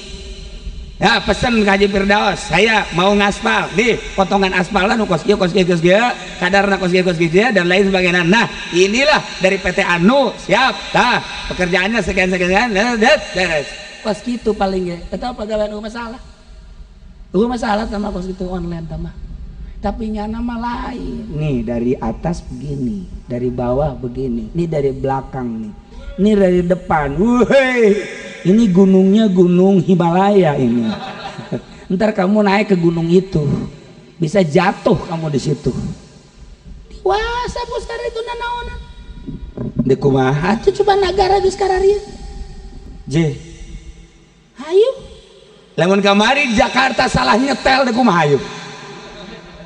Ya pesen ka Haji Firdaus, saya mau ngaspal nih potongan aspalna nu kos kieu kos kieu kos kieu, kadarna kos kieu kos kieu dan lain sebagainya. Nah, inilah dari PT Anu, siap. Tah, pekerjaannya sekian sekian sekian, beres. Kos kitu paling ge. Eta pagawean eueuh masalah. Eueuh masalah sama kos kitu online tah mah. Tapi nyana mah lain. Nih dari atas begini, dari bawah begini, nih dari belakang nih. Ini dari depan. Wuih. Ini gunungnya gunung Himalaya ini. Ntar kamu naik ke gunung itu, bisa jatuh kamu di situ. Wah, sabu sekarang itu nanaonan. Dek kumaha? Atuh coba nagara geus kararieu. Je. Hayu. Lamun kamari Jakarta salah nyetel dek kumaha hayu?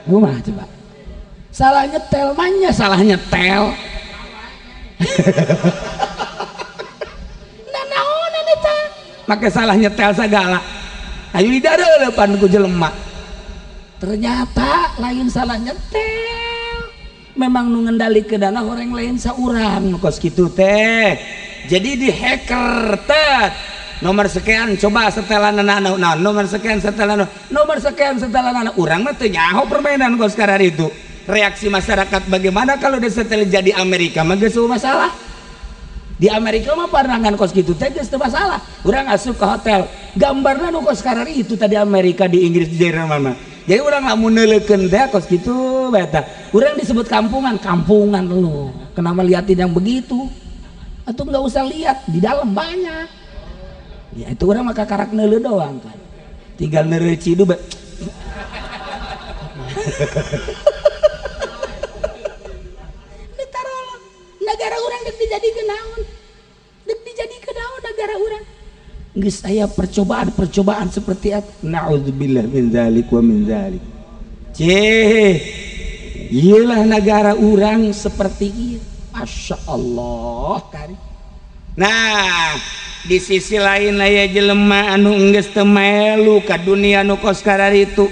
Kumaha coba? Salah nyetel mah salah nyetel. Make salah nyetel segala. Ayo didareulepan ku jelema. Ternyata lain salah nyetel. Memang nu ngendalikeun dana orang lain saurang kos kitu teh. Jadi di hacker tet. Nomor sekian coba setelan anak, nomor sekian setelan, nomor sekian setelan anak. Urang mah teu nyaho permainan kos karar itu. Reaksi masyarakat bagaimana kalau disetel jadi Amerika mah geus masalah. Di Amerika mah pandangan kos gitu teh geus teu masalah. Urang asup ke hotel, gambarna nu kos karar itu tadi Amerika di Inggris di Jerman mah. Jadi urang lamun neuleukeun teh kos kitu bae tah. Urang disebut kampungan, kampungan lu. Kenapa liatin yang begitu? Atau nggak usah lihat, di dalam banyak. Ya itu orang maka karak neuleuh doang kan. Tinggal neuleuh cidu bae. Ditarolong. Negara urang dek dijadikeun naon? Dek dijadikeun naon negara urang? Geus aya percobaan-percobaan seperti eta. Na'udzubillah min dzalik wa min dzalik. Cih, iyalah negara urang seperti ieu. Masya Allah kari. Nah, di sisi lain aya jelema anu geus teu maelu ka dunia nu kos kararitu.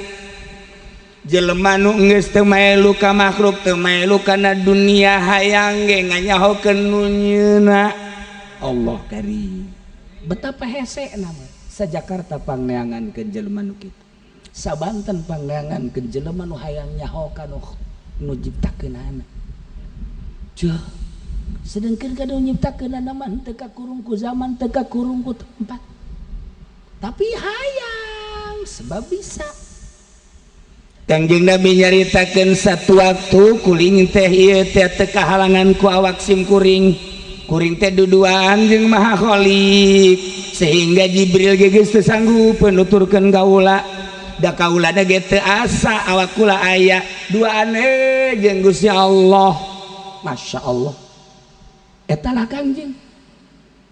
Jelema nu geus teu maelu ka makhluk, teu maelu kana dunia, hayang ge nganyahokeun nu nyeuna Allah kari. Betapa hese nama sa Jakarta pangneangan ke jelema nu kitu, sa Banten pangneangan ke jelema nu hayang nyaho ka nu nyiptakeunana. Cuh, sedengkeun ka nu nyiptakeunana mah teu kakurung ku zaman, teu kakurung ku tempat, tapi hayang sebab bisa. Kangjeng Nabi nyaritakeun satu waktu kuring teh ieu teh teu kahalangan ku awak sim kuring. Kuring teh duduaan jeung Maha Khalik sehingga Jibril ge geus teu sanggup nuturkeun kaula. Da kaula ge teu asa awak kula aya duaan jeung Gusti Allah. Masya Allah. Eta lah Kangjeng.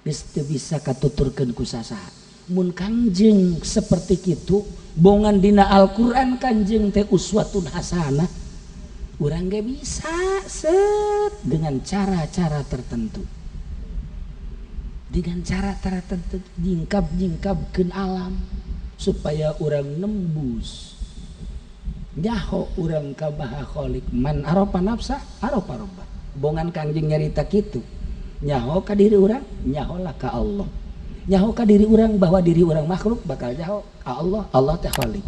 Geus teu bisa katuturkeun ku sasaha. Mun Kangjeng seperti kitu, bongan dina Al-Qur'an Kanjeng teh uswatun hasanah. Urang ge bisa set dengan cara-cara tertentu. Dengan cara-cara tertentu nyingkap-nyingkapkeun alam supaya urang nembus nyaho urang ka Maha Khalik. Man arafa nafsa arafa rabbah. Bongan Kangjeng nyarita kitu, nyaho ka diri urang, nyaholah ka Allah. Nyaho ka diri urang bahwa diri urang makhluk, bakal nyaho ka Allah, Allah teh Khalik.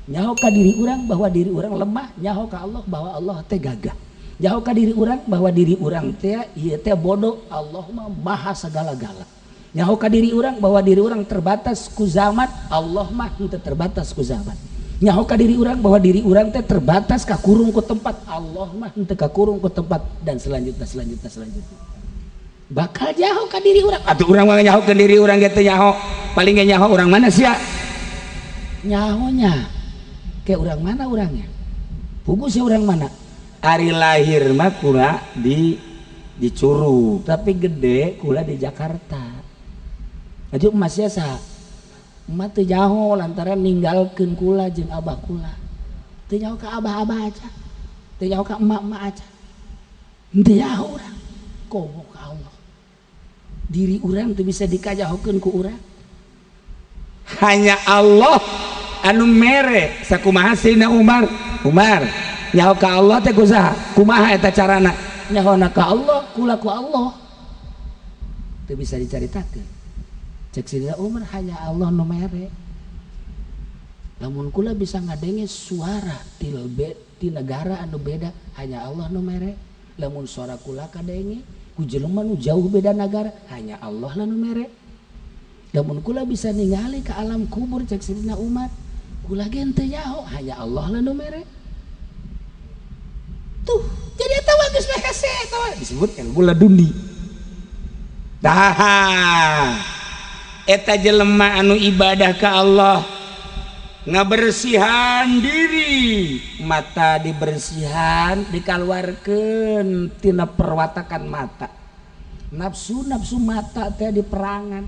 Nyaho ka diri urang bahwa diri urang lemah, nyaho ka Allah bahwa Allah teh gagah. Nyaho ka diri urang bahwa diri urang teh ieu teh bodoh, Allah mah maha segala-gala. Nyaho ka diri urang bahwa diri urang terbatas ku zaman, Allah mah henteu terbatas ku zaman. Nyaho ka diri urang bahwa diri urang teh terbatas kakurung ku tempat, Allah mah henteu kakurung ku tempat, dan selanjutnya selanjutnya selanjutnya. Bakal nyaho ka diri urang. Atuh urang mah nyahokeun diri urang ge teu nyaho. Paling ge nyaho urang mana sia? Nyahonya kayak urang mana urangnya? Pugu sia urang mana? Ari lahir mah kula di Curug, tapi gede kula di Jakarta. Aju emas sia saha? Emak teu nyaho lantaran ninggalkeun kula jeung abah kula. Teu nyaho ka abah-abah aja. Teu nyaho ka emak-emak aja. Teu nyaho urang. Komo ka Allah. Diri urang teu bisa dikajahokeun ku urang. Hanya Allah anu mere sakumaha Sayyidina Umar. Umar nyaho ka Allah teh ku saha? Kumaha eta carana? Nyahona ka Allah, kula ku Allah. Teu bisa dicaritakeun. Cek Sayyidina Umar hanya Allah nu mere. Lamun kula bisa ngadenge suara ti negara anu beda, hanya Allah nu mere. Lamun suara kula kadenge ku jelema nu jauh beda negara, hanya Allah lah nu mere. Lamun kula bisa ningali ke alam kubur, cek Sayyidina Umar, kula ge teu nyaho, hanya Allah lah nu mere. Tuh, jadi eta mah geus hese eta mah disebut ilmu laduni. Tah, eta jelema anu ibadah ka Allah ngabersihan diri, mata dibersihan, dikaluarkeun tina perwatakan mata. Nafsu-nafsu mata teh diperangan.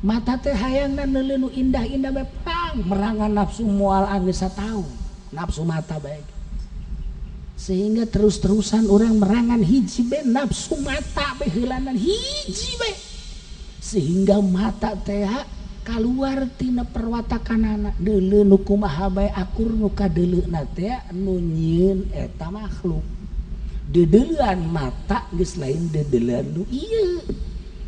Mata teh hayangna neuleuh nu indah-indah bae, pang merangan nafsu moal anggeus sataun. Nafsu mata bae. Sehingga terus-terusan orang merangan hiji bae nafsu mata bae heulanan hiji bae. Sehingga mata teh kaluar tina perwatakanana deuleu nu kumaha bae akur nu kadeuleuna teh nu nyieun eta makhluk. Deudeulean mata geus lain deudeulean nu ieu.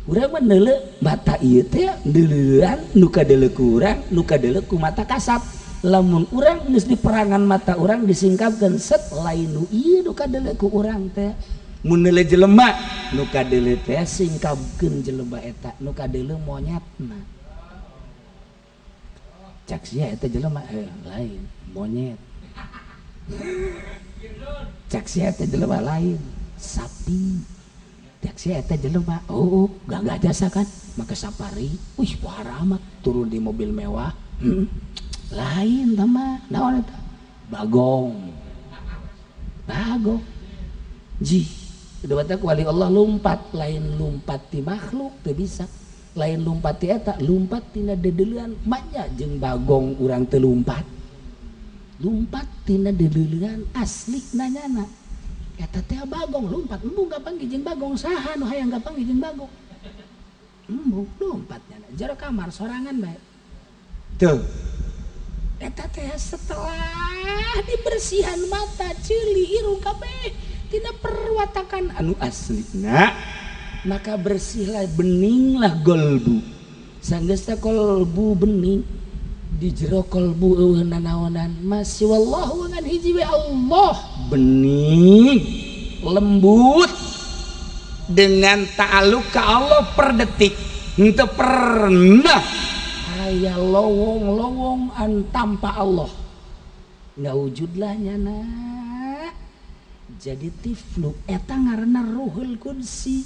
Urang mah neuleuh mata ieu teh deuleuan nu kadeuleu ku urang, nu kadeuleu ku mata kasat. Lamun urang geus diperangan mata urang disingkapkeun set lain nu ieu nu kadeuleu ku urang teh. Mun neuleuh jelema nu kadeuleu teh singkapkeun jelema eta nu kadeuleu monyetna. Cak sia eta jelema lain monyet. Cak sia eta jelema lain sapi. Cak sia eta jelema oh gagah jasa kan make safari. Wih pohara amat turun di mobil mewah. Lain tama naon eta? Bagong. Bagong. Ji, udah batak wali Allah lumpat, lain lumpat ti makhluk teu bisa. Lain lumpat ti eta, lumpat tina dedeulean manya jeung bagong urang teu lumpat. Lumpat tina dedeulean asli nanyana. Eta teh bagong lumpat embung kapanggih jeung bagong saha nu hayang kapanggih jeung bagong. Embung lumpat nyana jero kamar sorangan bae. Tuh. Eta teh setelah dibersihan mata, ceuli, irung kabeh tina perwatakan anu aslina, maka bersihlah beninglah golbu. Sanggeus kolbu bening di jero kolbu eueuh nanaonan masih wallahu ngan hiji we Allah bening lembut dengan ta'aluk ka Allah per detik henteu pernah aya lowong-lowong an tanpa Allah nggak wujudlah nyana. Jadi tiflu eta ngaranna ruhul qudsi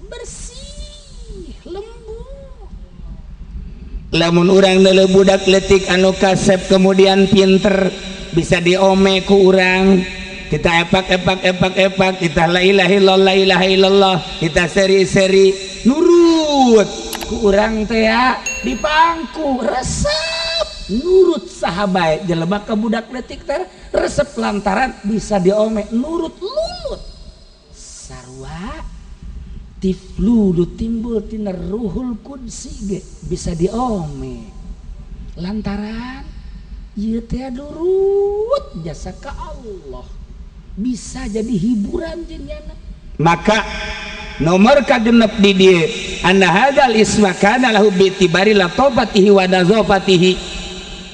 bersih lembut. Lamun urang neuleuh budak leutik anu kasep kemudian pinter bisa diome ku urang, kita epak epak epak epak, kita la ilaha illallah la ilaha illallah, kita seri-seri nurut ku urang teh di pangku resep nurut sahabat jelema ka budak leutik teh resep lantaran bisa diome nurut lulut sarua tiflu nu timbul tina ruhul qudsi ge bisa diome lantaran ieu teh nurut jasa ka Allah bisa jadi hiburan jeung nyana. Maka nomor kagenep di dieu anna hadzal isma kana lahu bi itibari latofatihi wa nazafatihi,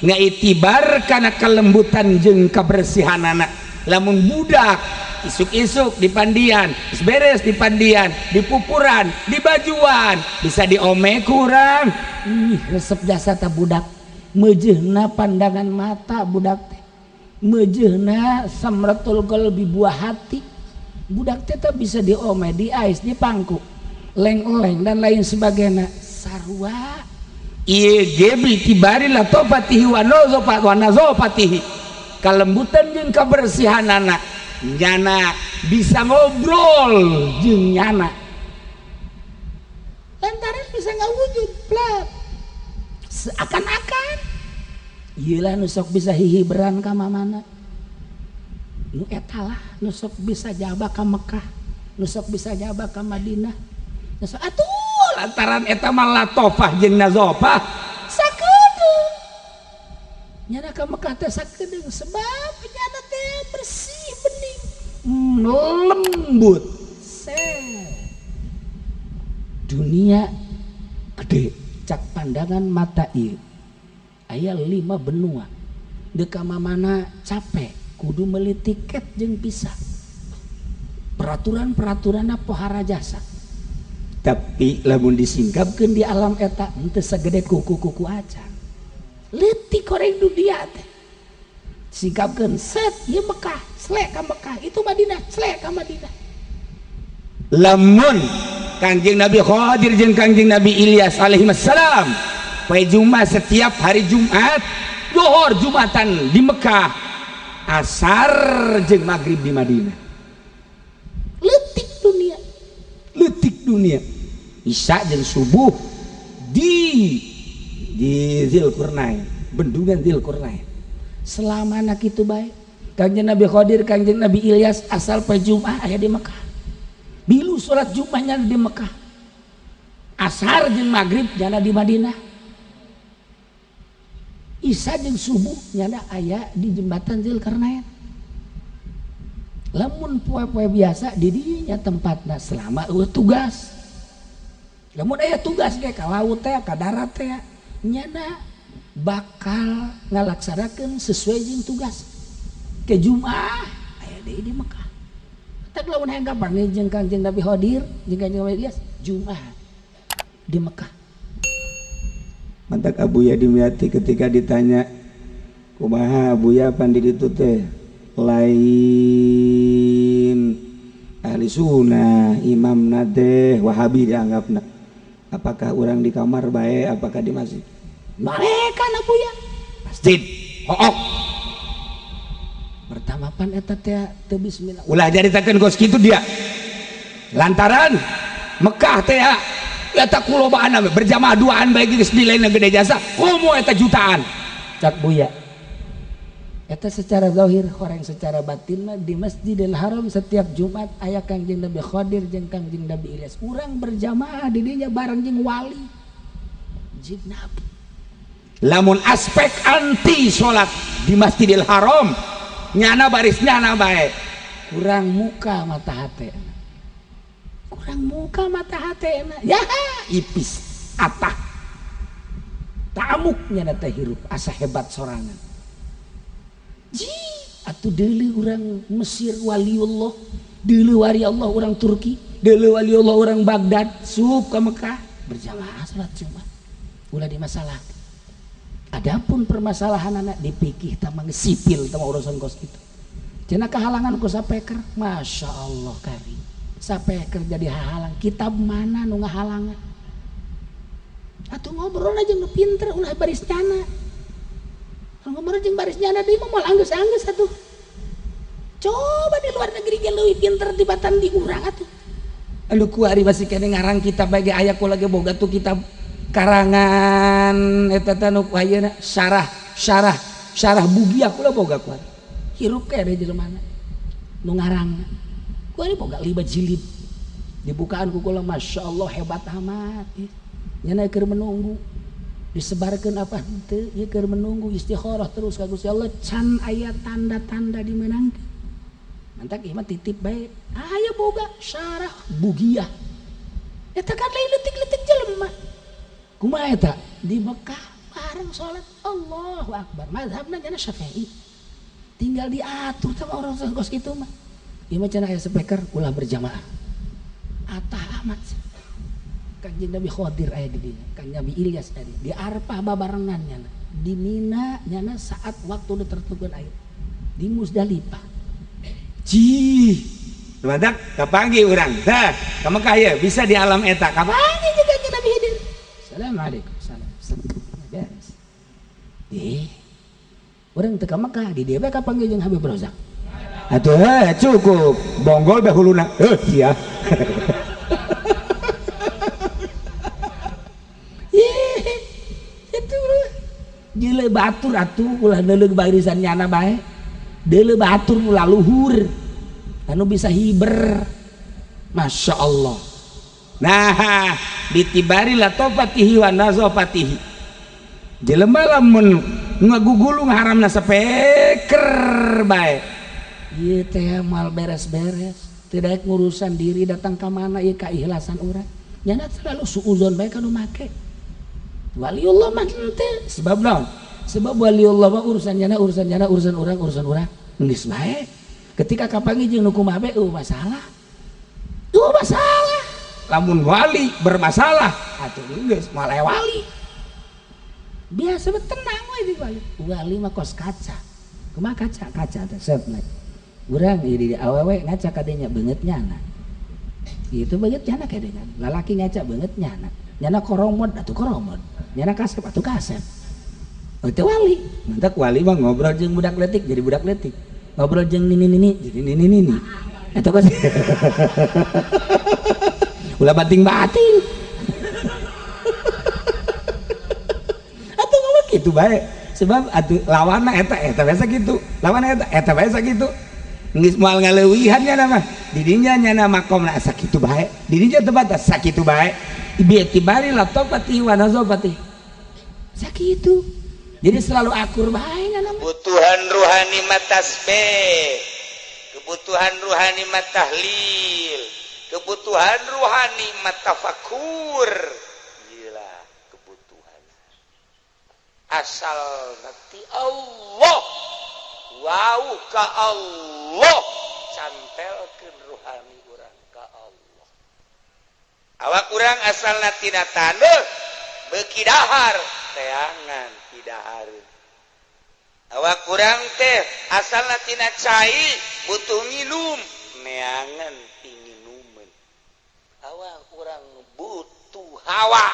ngaitibar kana kelembutan jeung kebersihanana. Lamun budak isuk-isuk di pandian, beres di pandian, di pupuran, di bajuan, bisa diome kurang. Ih, resep jasa ta budak. Meujeuhna pandangan mata budak teh. Meujeuhna samratul qalbi buah hati. Budak teh bisa diome, di ais, di pangku, leng-leng dan lain sebagainya. Sarua ieu ge bi itibari latofatihi wa nazafatihi, kalembutan jeung kebersihanana. Nyana bisa ngobrol jeung nyana lantaran bisa ngawujud plat seakan-akan ieu lah nu sok bisa hihiberan ka mamana, nu eta lah nu sok bisa jaba ka Mekah, nu sok bisa jaba ka Madinah, nu sok atuh lantaran eta mah latofah jeung nazafah sakedeung nyana ka Mekah teh sakedeung sebab nyana teh bersih bening lembut. Dunia gede cak pandangan mata ieu aya 5 benua deuk ka mamana capek kudu meuli tiket jeung visa, peraturan-peraturanna pohara jasa. Tapi lamun disingkapkeun di alam eta henteu sagede kuku-kuku acan leutik koreng dunia teh. Singkapkeun set ieu Mekah, selek ka Mekah, itu Madinah, selek ka Madinah. Lamun Kangjeng Nabi Khadir jeung Kangjeng Nabi Ilyas alaihi wassalam poe Jumat setiap hari Jumat zuhur Jumatan di Mekah, asar jeung maghrib di Madinah. Leutik dunia, leutik dunia. Isya jeung subuh di Dzulqarnain, bendungan Dzulqarnain. Selama anak itu baik Kangjeng Nabi Khadir, Kangjeng Nabi Ilyas asal poe Jumat aya di Mekah. Bilu salat Jumatnya di Mekah, asar jeung maghrib nyana di Madinah, isya jeung subuh nyana aya di jembatan Dzulqarnain. Lamun poe-poe biasa di dinya tempatna selama eueuh tugas. Lamun aya tugas ge ka laut teh ka darat teh nyana bakal ngalaksanakeun sesuai jeung tugas. Ke Jumat aya deui di Mekah. Tak lamun hayang kapan jeung Kangjeng Nabi Khadir jeung Kangjeng Nabi Ilyas Jumat di Mekah. Mantak Abuya Dimyati ketika ditanya kumaha Abuya pan di ditu teh lain ahli sunnah, imam teh Wahabi dianggapna, apakah orang di kamar baik, apakah di masjid? Mereka Abuya masjid hook. Pertama pan eta teh teu bismillah. Ulah jaritakeun kos kitu dia, lantaran Mekah teh eta kulobaan berjamaah duaan bae geus nilainya gede jasa komo eta jutaan. Cak Buya eta secara zahir horeng, secara batin mah di Masjidil Haram setiap Jumat aya Kangjeng Nabi Khadir jeung Kangjeng Nabi Ilyas, urang berjamaah di dinya bareng jeung wali jeung nabi. Lamun aspek anti salat di Masjidil Haram nyana baris nyana bae. Kurang muka mata hate, kurang muka mata hate ya ipis atah tamuknya teh hirup asa hebat sorangan. Ji atuh deuleu urang Mesir waliullah, deuleu wali Allah urang Turki, deuleu waliullah urang Baghdad, sup ka Mekah berjamaah salat Jumat ulah dimasalah. Adapun permasalahan anak dipikih tamang sipil tama urusan kos itu cenah kehalangan ku sapeker. Masya Allah kari sapeker jadi hahalang, kitab mana nu ngahalangan atuh ngobrol aja nu pinter ulah baris nyana. Ngobrol jeung baris nyana deui mah moal anggeus-anggeus atuh. Coba di luar negeri ge leuwih pinter tibatan di urang atuh. Aduh kuari masih kene ngarang kitab bae ge aya kula ge boga tuh kitab karangan eta teh nu ayeuna syarah syarah syarah bugia kula boga kuari. Hirup kene jelema nu ngarang. Kuari boga 5 jilid. Dibukaan ku kula Masya Allah hebat amat. Nyana keur menunggu disebarkan apa henteu, ieu keur menunggu istikharah terus ka Gusti Allah can aya tanda-tanda dimenangkeun. Mantak ieu mah titip bae. Aya boga syarah bugiah. Eta kan lain leutik-leutik jelema. Kumaha eta? Di Mekah bareng salat Allahu Akbar. Mazhabna nya Syafi'i. Tinggal diatur sama orang kos kitu mah. Ieu mah cenah aya speaker ulah berjamaah. Atah amat sih. Kanjeng Nabi Khadir aya di dinya, Kanjeng Nabi Ilyas aya di Arafah babarengan nyana, di Mina nyana saat waktu ditertukeun aya di Muzdalifah. Cih, mantak kapanggih urang. Tah, ka Mekah ye bisa di alam eta kapanggih jeung Kanjeng Nabi Khidir. Assalamualaikum. Salam. Beres. Urang teu ka Mekah, di dieu bae kapanggih jeung Habib Rozak. Atuh cukup. Bonggol bae huluna. Heuh sia. Deuleu batur atuh ulah deuleu barisan nyana bae. Deuleu batur ulah luhur. Anu bisa hiber. Masya Allah. Nah, ditibari latofatihi wa nazofatihi. Jelema lamun ngagugulung haramna sapeker bae. Ieu teh moal beres-beres, teu daek ngurusan diri datang ka mana ieu kaikhlasan urang. Nyana selalu suuzon bae ka nu make. Waliullah mah henteu. Sebab naon? Sebab waliullah mah urusan nyana, urusan nyana, urusan urang, urusan urang. Geus bae. Ketika kapanggih jeung nu kumaha bae eueuh masalah. Eueuh masalah. Lamun wali bermasalah atuh geus moal aya wali. Biasa we tenang we di wali. Wali mah kos kaca. Kumaha kaca? Kaca teh set. Urang ieu di awewe ngaca kadinya beungeut nyana. Itu beungeut nyana kadinya. Lalaki ngaca beungeut nyana. Nyana koromod atuh koromod. Nyana kasep atuh kasep. Oh, itu wali. Mantak wali mah ngobrol jeung budak leutik jadi budak leutik. Ngobrol jeung nini-nini jadi nini-nini. Eta kos. Ulah bating-bating. Atuh ngomong kitu bae. Sebab atuh lawanna eta eta biasa kitu. Lawanna eta eta biasa kitu. Geus moal ngaleuwihan nya mah. Di dinya nyana makomna asa kitu bae. Di dinya teu batas sakitu bae. Bi'tibari latofati wa nazofati. Sakitu. Jadi selalu akur bae nya mah. Kebutuhan ruhani mah tasbih. Kebutuhan ruhani mah tahlil. Kebutuhan ruhani mah tafakur. Gila kebutuhan. Asal nanti Allah. Wow ka Allah. Cantelkeun ruhani urang ka Allah. Awak urang asalna tina taneuh beuki dahar Teangan tidak harus awak kurang teh asalna tina cai, butuh minum, neangan pinginuman. Awak kurang butuh hawa,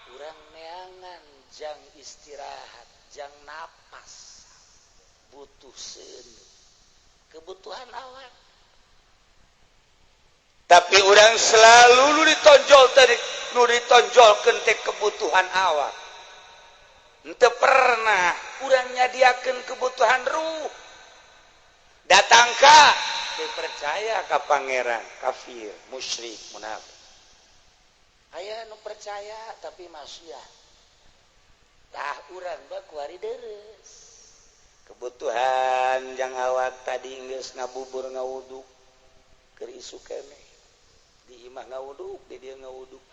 kurang neangan jang istirahat, jang napas, butuh seuneu. Kebutuhan awak, tapi orang selalu nu ditonjol tadi, nu ditonjolkeun teh kebutuhan awak. Henteu pernah urang nyadiakeun kebutuhan ruh. Datang ka teu percaya ka pangeran, kafir, musyrik, munafik. Aya nu percaya tapi maksiat. Tah, urang mah kuari deres kebutuhan jang awak. Tadi geus ngabubur, ngawuduk, keur isuk keneh di imah ngawuduk, di dieu ngawuduk.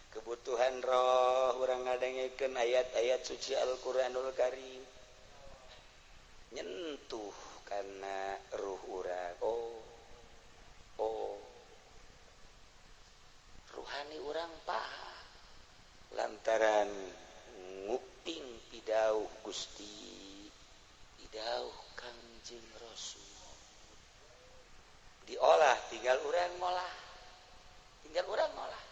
Kebutuhan roh, urang ngadengekeun ayat-ayat suci Al-Qur'anul Karim, nyentuh karena ruh urang. Oh, oh, ruhani urang paham lantaran nguping pidauh Gusti, pidauh Kangjeng Rasul. Diolah, tinggal urang ngolah, tinggal urang ngolah.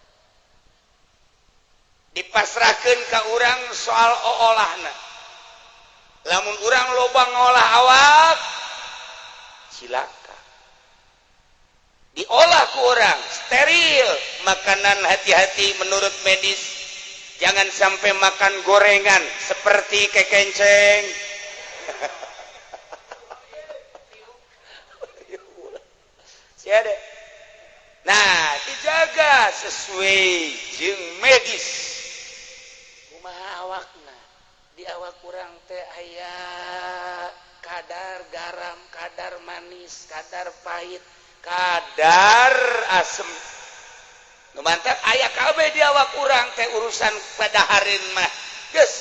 Dipasrahkan ke urang soal olahna. Lamun urang loba ngolah awak, cilaka. Diolah ku urang steril makanan, hati-hati. Menurut medis, jangan sampai makan gorengan seperti kekenceng. Nah, dijaga sesuai jeung medis. Kumaha awakna? Di awak kurang teh aya kadar garam, kadar manis, kadar pahit, kadar asem. Nu mantap aya kabeh di awak urang teh. Urusan padahareun mah geus,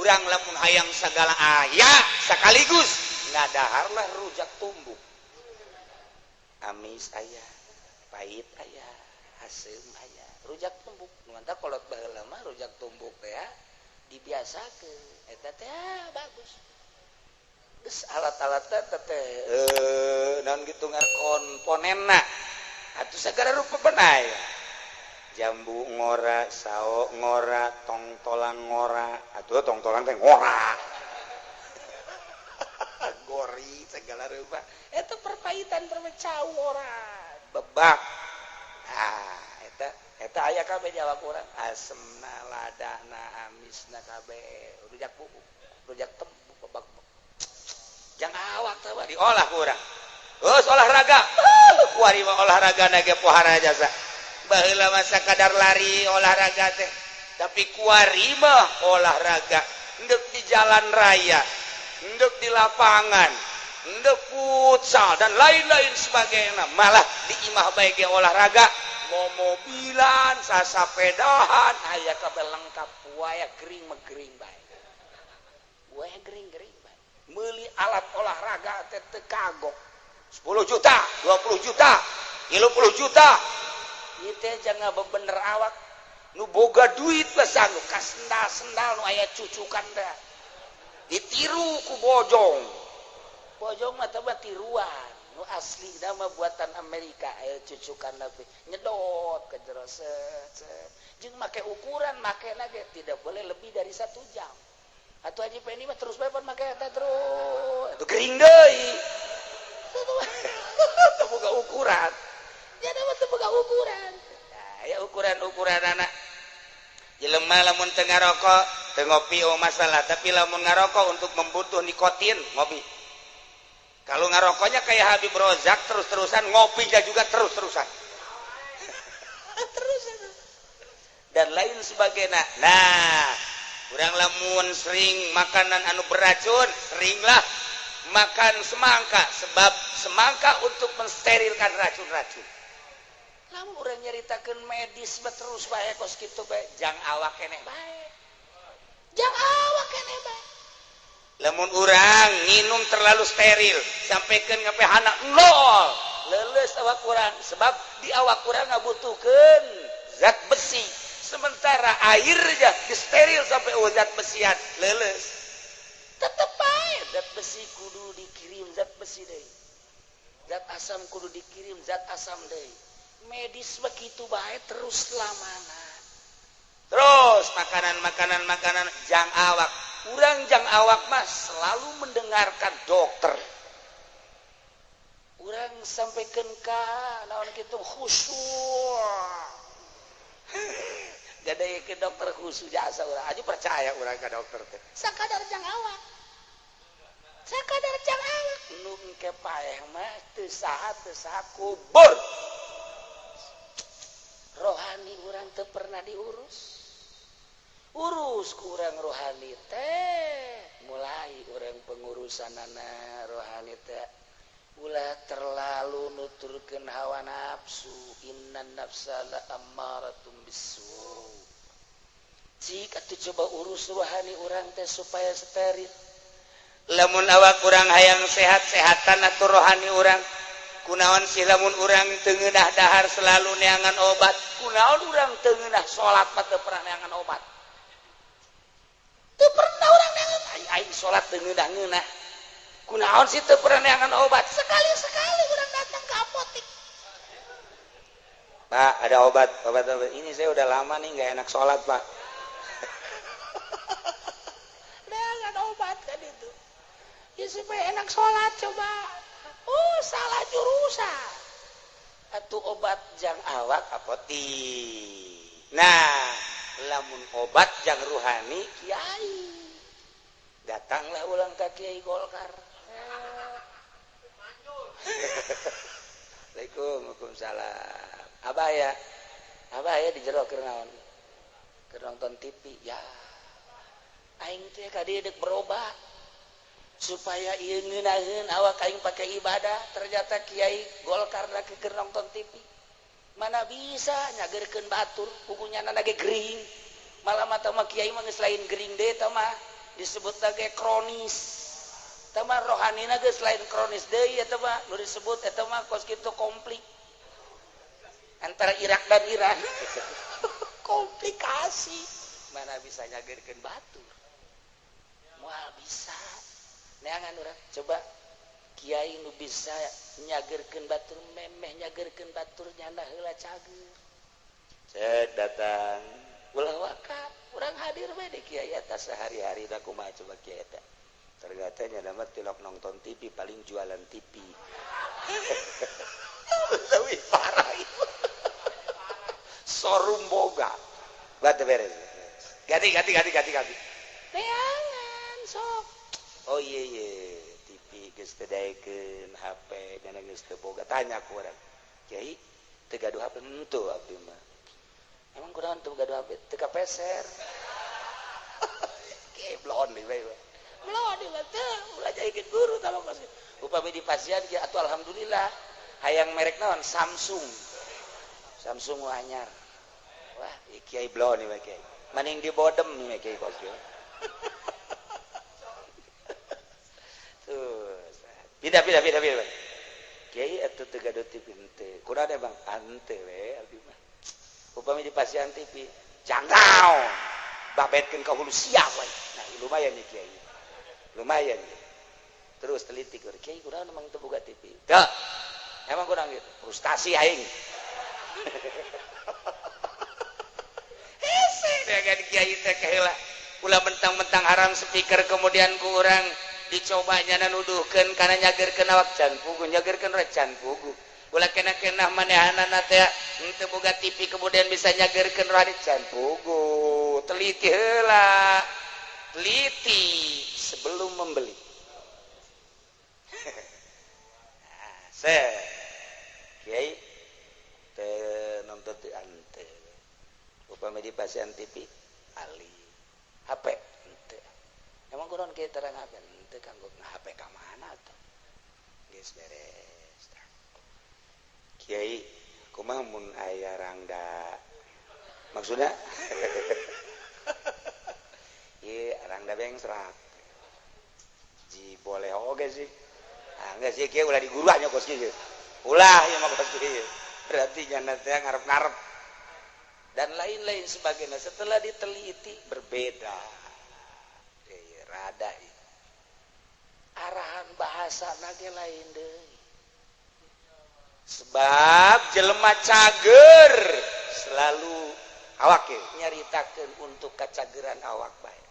urang lamun hayang sagala aya sekaligus, ngadaharlah rujak tumbuk. Amis aya, pahit aya, asem aya, rujak tumbuk. Nu mantap kolot baheula mah rujak tumbuk teh ya dibiasakeun, eta teh bagus. Geus alat-alat teh teh naon gitu ngar komponenna atuh sagala rupa aya. Jambu ngora, sao ngora, tongtolan ngora, atuh tongtolan teh ngora, gori segala rupa eta, perpahitan, permecau ngora, bebak. Ah, eta eta aya kabeh di awak urang, asemna, ladana, amisna, kabeh. Rujak bubuk, rujak tembuk, bebak jang awak teh diolah ku urang. Terus olahraga, kuari mah olahraga ge pohara jasa. Baheula mah sakadar lari olahraga teh, tapi kuari mah olahraga endek di jalan raya, endek di lapangan, endek futsal dan lain-lain sebagainya. Malah di imah bae ge olahraga, mau mobilan, sasapedahan, aya kabeh lengkap. Waya gering mah gering bae, waya gering gering bae. Meuli alat olahraga teh teu kagok 10 juta, 20 juta, 30 juta. Ieu teh jangan bebener awak. Nu boga duit mah sanggup ka sendal-sendal nu aya cucukan teh, ditiru ku bojong. Bojong mah teh tiruan, nu asli mah buatan Amerika, aya cucukan lebih nyedot ke jero, set set. Jeung make ukuran make ge tidak boleh lebih dari 1 jam. Atau Haji Pendi mah terus bae pan make eta terus. Itu gering deui. Teu boga ukuran. Ya mah teu boga ukuran. Nah, ya ukuran-ukuran anak. Jelema lamun teu ngarokok, teu ngopi, oh masalah, tapi lamun ngarokok untuk membutuh nikotin, ngopi. Kalau ngarokoknya kayak Habib Rozak terus-terusan, ngopinya juga terus-terusan. Terus dan lain sebagainya. Nah, kurang lamun sering makanan anu beracun, seringlah makan semangka, sebab semangka untuk mensterilkan racun-racun. Lamun urang nyaritakeun medis mah terus bae kos kitu bae, jang awak keneh bae. Jang awak keneh bae. Lamun urang minum terlalu steril sampaikan nge-pH-na nol, leuleus awak urang, sebab di awak urang ngabutuhkeun zat besi. Sementara airnya steril sampai zat besian leuleus. Tetep bae zat besi kudu dikirim zat besi deui. Zat asam kudu dikirim zat asam deui. Medis begitu bae terus lamana. Terus makanan-makanan jang awak. Urang jang awak mah selalu mendengarkan dokter. Urang sampaikan ka naon kitu khusyuk. Gade ke dokter khusus jasa urang aja percaya urang ka dokter teh. Sakadar jang awak. Sakadar jang awak. Nu engke paeh mah teu saha kubur. Rohani urang teu pernah diurus. Urus kurang rohani teh mulai urang pengurusanana rohani teh ulah terlalu nuturkeun hawa nafsu. Innan nafsa la ammaratum bisu. Jika atuh coba urus rohani urang teh supaya steril. Lamun awak urang hayang sehat-sehatan atuh rohani urang. Kunaon sih lamun urang teu ngeunah dahar selalu neangan obat. Kunaon urang teu ngeunah salat mah teu pernah neangan obat. Teu pernah urang neangan aing salat teu ngeunah-ngeunah. Kunaon sih teu pernah neangan obat. Sekali-sekali urang datang ke apotik. Pak, ada obat, obat. Ini saya udah lama nih nggak enak sholat, Pak. Neangan obat kan itu. Ya supaya enak sholat coba. Oh, salah jurusan. Atuh obat jang awak apotik. Nah, lamun obat jang ruhani kiai. Datanglah ulang ke Kiai Golkar. Assalamualaikum, waalaikumsalam. Abah ya di jero keur naon? Keur nonton TV. Ya. Aing teh ka dieu deuk berobat. Supaya ieu ngeunaheun awak aing pake ibadah, ternyata Kiai Golkar lagi keur nonton TV. Mana bisa nyageurkeun batur, pugunya na ge gering. Malah mah tah mah kiai mah geus lain gering deui tah mah disebut ge kronis. Tah mah rohanina geus lain kronis deui eta mah, nu disebut eta mah kos kitu konflik antara Irak dan Iran. Komplikasi. Mana bisa nyageurkeun batur? Moal bisa. Neangan urang coba kiai nu bisa nyageurkeun batur memeh nyageurkeun batur nyanda heula cager. Cek datang ulah waka urang hadir we di kiai eta sehari-hari da kumaha coba kiai eta. Ternyata nya mah tilok nonton TV paling jualan TV. Leuwih parah itu. Sorum boga. Batu beres. Ganti. Neangan sok. Oh iya iya, TV geus teu daekeun, HP kana geus teu boga. Tanya ku urang. Kiai teu gaduh HP henteu abdi mah. Emang kunaon teu gaduh HP? Teu kapeser. Kiai blon deui we. Blon deui mah teu, ulah jadikeun guru tah mah kos. Upami di pasian kieu atuh alhamdulillah. Hayang merek naon? Samsung. Samsung anyar. Wah, kiai blon deui we kiai. Maning di bodem nih kiai kos kieu. Tuh, pindah. Kiai atuh teu gaduh TV henteu. Kunaon bang? Henteu we abdi mah. Upami di pasian TV, jangkau. Babetkeun ka hulu sia we. Nah, lumayan nih kiai. Lumayan nih. Terus teliti keur kiai kunaon emang teu boga TV. Teu. Emang kurang gitu. Frustasi aing. Hese dengan kiai teh heula. Ulah mentang-mentang haram speaker kemudian ku urang dicobanya nuduhkeun kana nyageurkeun awak can pugu nyageurkeun can pugu ulah kena-kena manehanana teh henteu boga TV kemudian bisa nyageurkeun rohani can pugu. Teliti heula, teliti sebelum membeli. Se kiai teu nonton teu ante upami di pasian TV ali HP henteu. Emang kunaon kieu terang HP henteu kanggo HP ka mana tuh? Geus beres. Kiai kumaha mun aya rangda? Maksudna? Ieu rangda bengsrak. Ji boleh oge sih. Ah geus sih kieu ulah diguruan kos kieu. Ulah ieu mah kos kieu. Berarti nyana teh ngarep-ngarep. Dan lain-lain sebagainya. Setelah diteliti berbeda. Rada arahan bahasa nage lain deui. Sebab jelema cager selalu awak nyaritakeun untuk kacageran awak bae.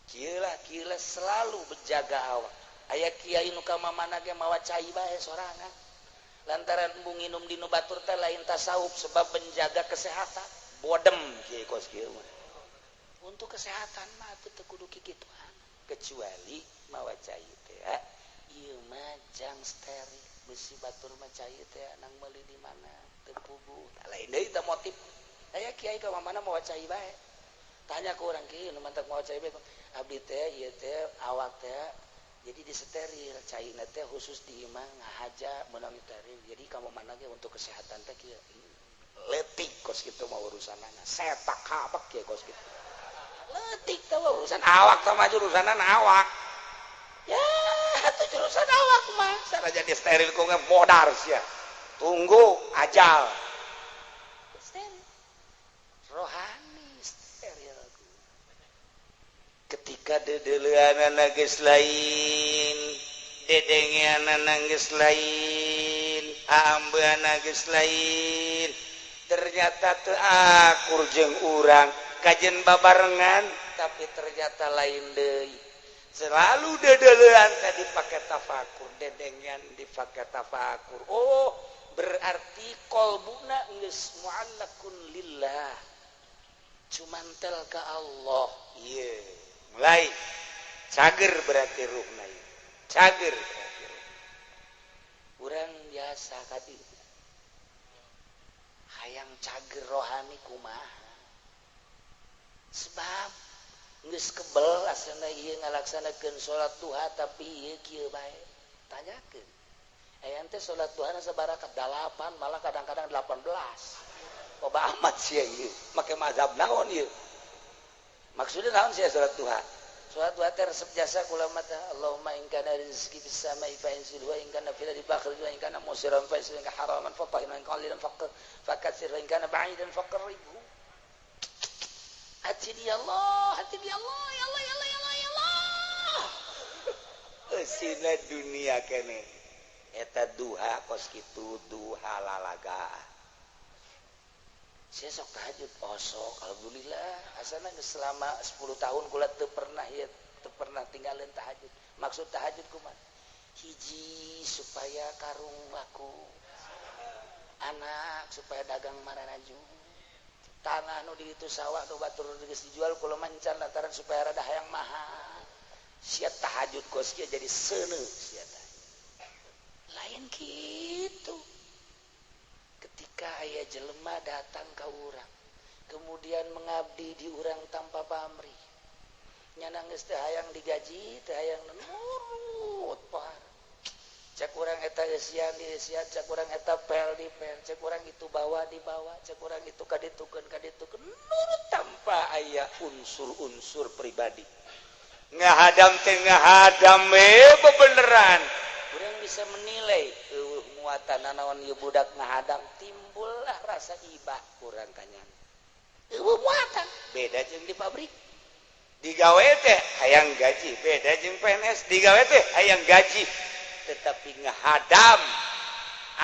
Kieu lah, kieu lah, selalu menjaga awak. Aya kiai nu ka mamana ge mawa cai bae sorangan. Lantaran embung nginum di nu batur teh lain tasawuf, sebab menjaga kesehatan. Bodem kiai kos kieu mah. Untuk kesehatan mah teu kudu kikituan. Kecuali mawa cai teh ieu mah jang steril, besi batur mah cai teh nang meuli di mana teu puguh. Lain deui teh motif. Aya kiai ka mana mawa cai bae. Tanya ke orang kieu nu mantak mawa cai bae. Abdi teh ieu teh awak teh jadi disteril, caina teh khusus di imah ngahaja meunang steril. Jadi kamu mana ge untuk kesehatan teh kieu. Letik kos kitu mah urusanana. Setak kabek kieu kos kitu. Letik teh urusan awak sama jurusanan awak. Ya, atuh jurusan awak mah. Sanajan jadi steril ku modar sia. Tunggu ajal. Steril. Rohani steril. Ketika dedeleanana geus lain, dedengeanana geus lain, aambeanana geus lain, ternyata teu akur jeung urang, kajen babarengan tapi ternyata lain deui. Selalu dedelean tadi pakai tafakur, dedengean dipakai tafakur. Oh, berarti kolbuna geus muallakun lillah. Cumantel ke Allah. Iya. Yeah. Mulai cager berarti ruhna ieu. Cager berarti ruh. Urang biasa kadi hayang cager rohani kumaha? Sebab geus kebel asana ieu ngalaksanakeun salat duha tapi ieu kieu bae. Tanyakeun. Aya teh salat duha sabaraha? 8, malah kadang-kadang 18. Loba amat sia ieu. Make mazhab naon ieu? Maksudnya naon sia salat duha? Salat duha teh resep jasa kula mah teh. Allahumma in kana rizqi fis sama'i fa inzil wa in kana fil ardi fakhrij wa in kana musiran fa in kana haraman fa tahir wa in qalilan fakatsir wa in kana ba'idan faqribhu. Hati ya Allah, hati ya Allah, ya Allah, ya Allah, ya Allah, ya Allah. Eusina dunia kene. Eta duha kos kitu duha lalaga. Saya sok tahajud, oh sok, alhamdulillah. Asana geus selama 10 tahun kula teu pernah ya, teu pernah tinggalin tahajud. Maksud tahajud kumaha? Hiji supaya karung laku. Anak supaya dagang mararaju. Tanah nu di ditu sawah nu batur geus dijual kula mancan lantaran supaya rada hayang mahal. Sia tahajud kos kieu jadi seuneu sia teh. Lain kitu. Ketika aya jelema datang ke urang, kemudian mengabdi di urang tanpa pamrih, nyana geus teu hayang digaji, teu hayang nurut par. Cek urang eta eusian di eusian, cek urang eta pel di pel, cek urang itu bawa dibawa, cek urang itu kaditukeun kaditukeun, nurut tanpa aya unsur-unsur pribadi. Ngahadam teh ngahadam bebeneran. Urang bisa menilai eueuh muatan nanaon ieu budak ngahadam, timbullah rasa iba kurang kanyan. Eueuh muatan beda jeung di pabrik. Digawe teh hayang gaji, beda jeung PNS digawe teh hayang gaji. Tetapi ngahadam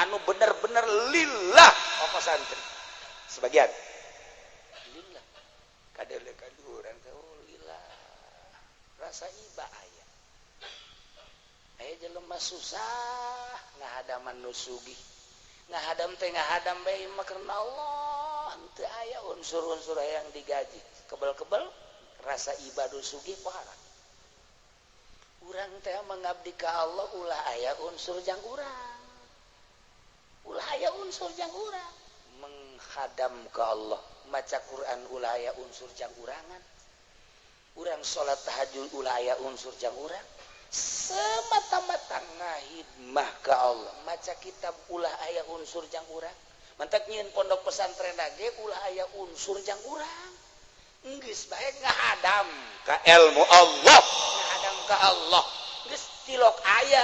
anu bener-bener lillah oko santri. Sebagian lillah. Kadele kaduran teh oh lillah. Rasa iba aya. Aya jelema susah ngahadaman nu sugih. Ngahadam teh ngahadam bae mah karena Allah, teu aya unsur-unsur hayang digaji. Kebel-kebel rasa iba nu sugih pohara. Urang teh mengabdi ka Allah ulah aya unsur jang urang. Ulah aya unsur jang urang. Menghadam ka Allah, maca Quran ulah aya unsur jang urangan. Urang salat tahajud ulah aya unsur jang urang. Semata-mata ngahidmah ka Allah, maca kitab ulah aya unsur jang urang. Mantak nyieun pondok pesantren ge ulah aya unsur jang urang. Geus bae ngahadam ka ilmu Allah, ngahadam ka Allah. Geus tilok aya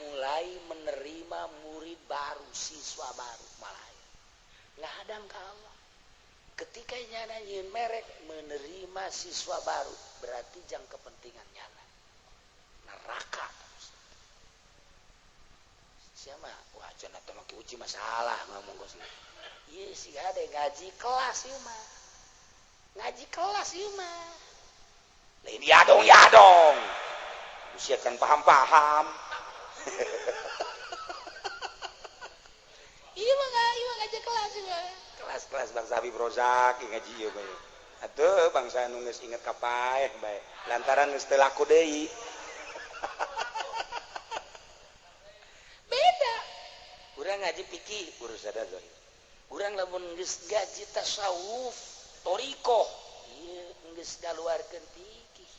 mulai menerima murid baru, siswa baru malah ngahadam ka Allah. Ketika nyana nyieun merek menerima siswa baru berarti jang kepentingan nyana. Neraka terus. Siapa? Wah, cenah teh make uji masalah ngomong kos. Ieu sih ada ngaji kelas ieu mah. Ngaji kelas ieu mah. Lain yadong yadong. Usia kan paham-paham. Ieu mah ngaji kelas ieu mah. Kelas-kelas bangsa Habib Rozak ngaji ieu bae. Atuh bangsa nu geus inget ka paeh bae. Lantaran geus teu laku deui. Beda. Urang ngaji fikih urusan zahir. Urang lamun geus ngaji tasawuf, thariqah, ieu geus kaluarkeun fikih.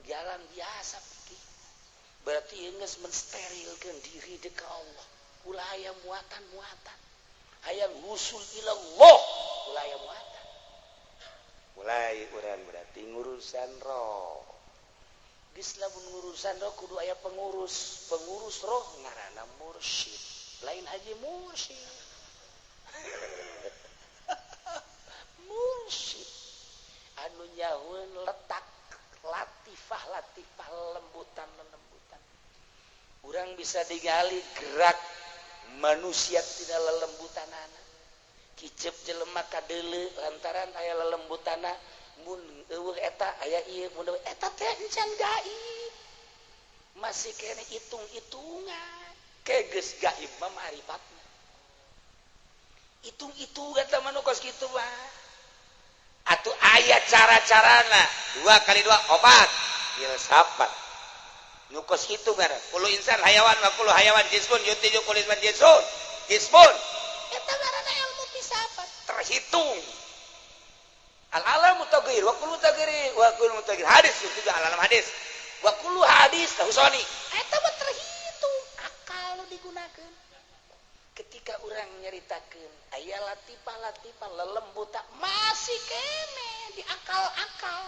Jalan biasa fikih. Berarti ieu geus mensterilkeun diri deuk ka Allah. Ulah aya muatan-muatan. Hayang husul ilallah, ulah aya muatan. Mulai urang berarti ngurusan roh. Geus lamun ngurusan roh kudu aya pengurus. Pengurus roh ngaranna mursyid. Lain haji mursyid. Mursyid anu nyahueun letak latifah-latifah lembutan-lembutan. Urang bisa digali gerak manusia tidak lelembutanana. Kicep jelema kadeuleu lantaran aya lelembutana mun eueuh eta aya ieu mun eueuh eta teh encan gaib. Masih kene hitung-hitungan. Ke geus gaib mah marifatna. Hitung-hitungan teh mah nu kos kitu mah. Atuh aya cara-carana 2 kali 2 4 filsafat. Nu kos kitu ngaran. Kullu insan hayawan wa kullu hayawan jismun yuntiju kullu insan jismun. Jismun. Eta ngaranna ilmu filsafat. Terhitung. Al alamu taghyir wa kullu taghyir wa kullu mutaghyir. Hadis itu juga al alam hadis. Wa kullu hadis tahusani. Eta mah terhitung akal nu digunakeun. Ketika urang nyaritakeun aya latifah-latifah lelembutan masih kene di akal-akal.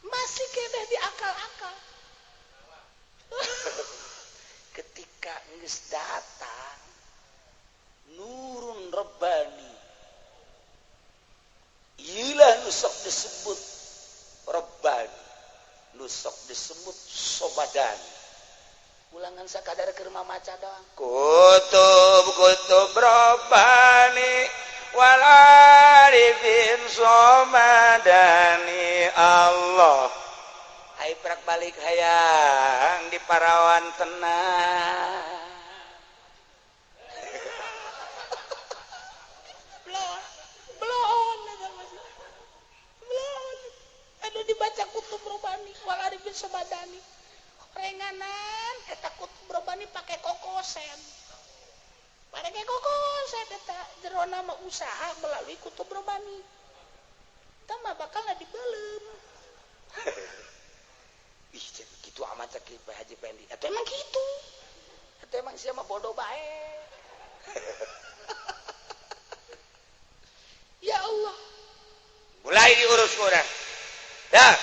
Masih kene di akal-akal. Ketika geus datang nurun rabbani, ieulah nu sok disebut rabbani, nu sok disebut sobadani. Ulangan sakadar keur mamaca doang. Kutub kutub rabbani wal arifin somadani Allah. Hai prak balik hayang di parawan tenang. Belon eta masih. Belon. Anu dibaca kutub rabbani wal arifin somadani. Renganan eta kutub rabbani pake kokosen. Pake kokosen eta jerona mah usaha melalui kutub rabbani. Eta mah bakal dibeuleum. Ih, gitu amat cek Pak Haji Pendi. Atau emang gitu. Atau emang siapa bodoh bae. Ya Allah. Mulai diurus urang. Dah.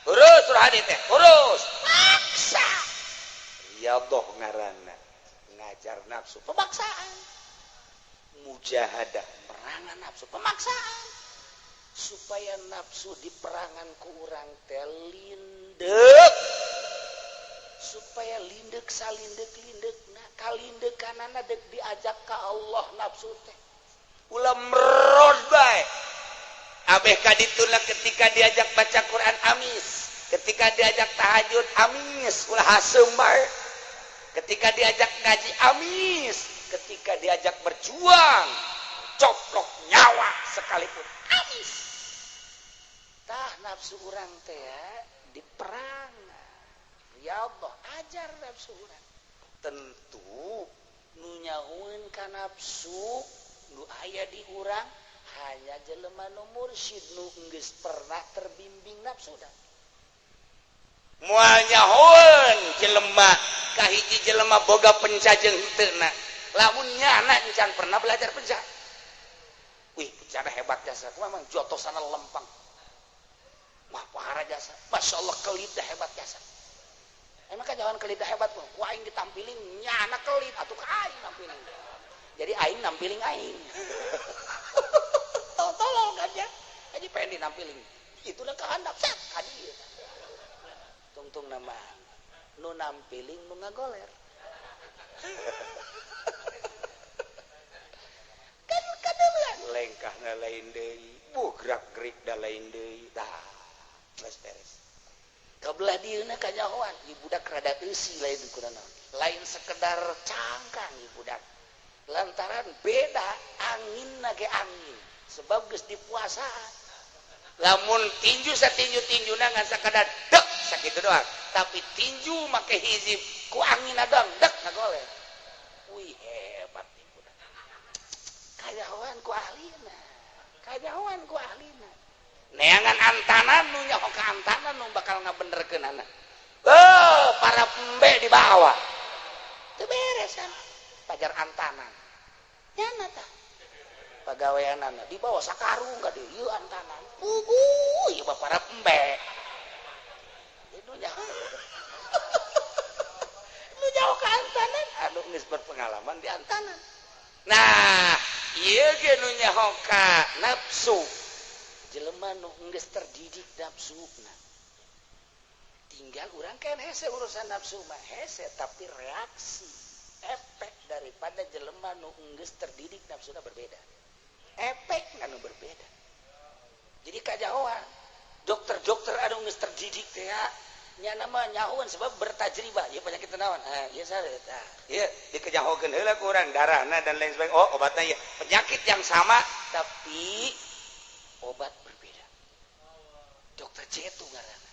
Urus rohani teh, urus. Paksa. Riyadhah ngaranna. Ngajar nafsu, pemaksaan. Mujahadah, perangan nafsu, pemaksaan. Supaya nafsu di perangan ku urang teh lindek. Supaya lindek salindek-lindekna, kalindekanana dek diajak ka Allah nafsu teh. Ulah merod bae. Abeh kadituna ketika diajak baca Quran amis, ketika diajak tahajud amis, ulah haseum bae. Ketika diajak ngaji amis, ketika diajak berjuang coplok nyawa sekalipun amis. Tah nafsu urang teh diperang. Ya Allah, ajar nafsu urang. Tentu nu nyahueun ka nafsu nu aya di urang hanya jelema nu mursyid nu geus pernah terbimbing nafsu dah. Moal nyahoeun jelema kahiji jelema boga penca jeung henteu. Lamun nyana encan pernah belajar penca. Wih, pencana hebat jasa. Memang jotosana lempang. Wah, pahara jasa. Masya Allah, kelita hebat jasa. Emang kan jangan kelita hebat pun. Ku aing ditampilin nyana kelit atuh ka aing nampilin. Jadi aing nampiling aing. aja aja pengen dinampilin itulah kehandap set kadi tungtung nama nu nampiling nu ngagoler kan kadeuleuan lengkahna lain deui bu gerak-gerik da lain deui tah geus beres kabelah dieuna kanyahoan ieu budak rada eusi lain kunaon lain sekedar cangkang ieu budak lantaran beda anginna ge angin sebab geus dipuasaan lamun tinju satinju-tinjuna ngan sakadar dek sakitu doang tapi tinju make hizib ku angin doang dek ngagoler wih hebat nih budak kanyahoan ku ahlina kanyahoan ku ahlina neangan antanan nu nyaho ka antanan nu bakal ngabenerkeunana oh para pembe di bawah teu beres kan pajar antanan nyana tah pagaweanana di bawah sakarung ka dieu ieu antanan puguh ieu mah para pembe nu nyaho nu nyaho ka antanan anu geus berpengalaman di antanan nah ieu ge nu nyaho ka nafsu jelema nu geus terdidik nafsuna tinggal urang kan hese urusan nafsu mah hese tapi reaksi efek daripada jelema nu geus terdidik nafsuna berbeda efek anu berbeda jadi kajahoan dokter-dokter anu geus terdidik teh nya nama nyahoan sebab bertajribah ieu penyakit naon ah ieu sare tah ieu dikejahokeun heula ku urang darahna dan lain sebagainya oh obatna ieu penyakit yang sama tapi obat berbeda dokter Cetu ngaranna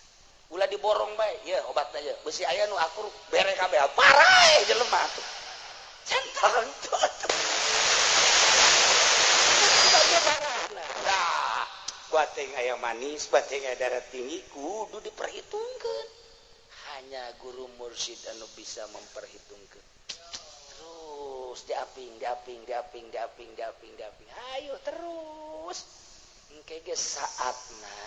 ulah diborong bae ieu obatna ieu beusi aya nu akur bere kabeh parah jelema atuh centang tuh nah bating aya manis bating aya darah tinggi kudu diperhitungkeun hanya guru mursyid anu bisa memperhitungkeun terus diaping diaping diaping diaping diaping diaping ayo terus engke ge saatna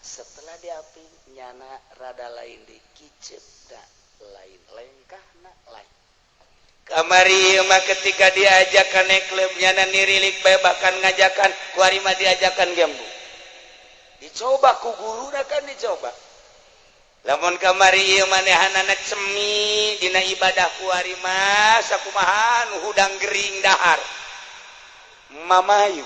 setelah diaping nyana rada lain di kicepna lain lengkahna lain kamari mah ketika diajakan klub nyana nirilik bae bahkan ngajakan kuari mah diajakan gembu dicoba ku guruna kan dicoba lamun kamari ieu manehanana cemi dina ibadah kuari mah sakumaha nu hudang gering dahar mamayu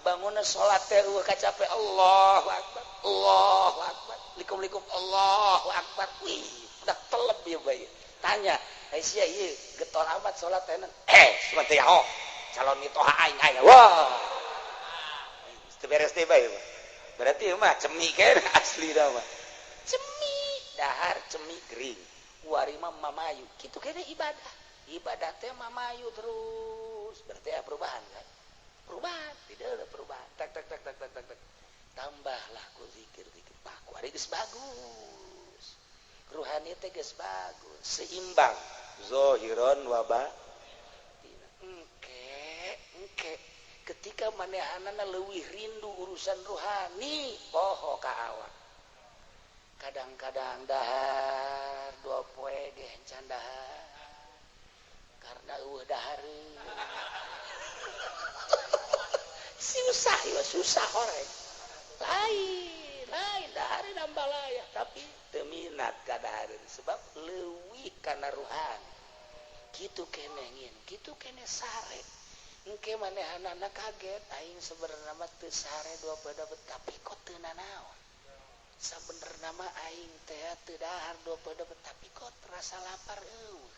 bangunna salat teh eueuh kacape Allahu akbar Allahu akbar likum-likum Allahu akbar wih udah telep ieu bae tanya ai sia ieu getol amat salat teh cuma teh yaho calon mitoha aing aya wah teu beres teh bae berarti mah cemi kan asli dah mah cemi dahar cemi gering kuari mah mamayu kitu kene ibadah ibadah teh mamayu terus berarti ya perubahan kan perubahan tidak ada perubahan tak tak tak tak tak tak tak tambahlah ku zikir zikir pak kuari geus bagus ruhani teh geus bagus seimbang zohiron wa batin engke engke ketika manehanana leuwih rindu urusan ruhani poho ka awak kadang-kadang dahar dua poe ge encan dahar karena eueuh dahareun susah ya susah horeng lain lain dahareun ambalaya tapi teu minat ka dahareun sebab leuwih kana ruhani kitu keneh ngin kitu keneh sare engke manehanana kaget aing sebenarna mah teu sare dua poe tapi kok teu nanaon sabenerna mah aing teh teu dahar dua poe tapi kok terasa lapar eueuh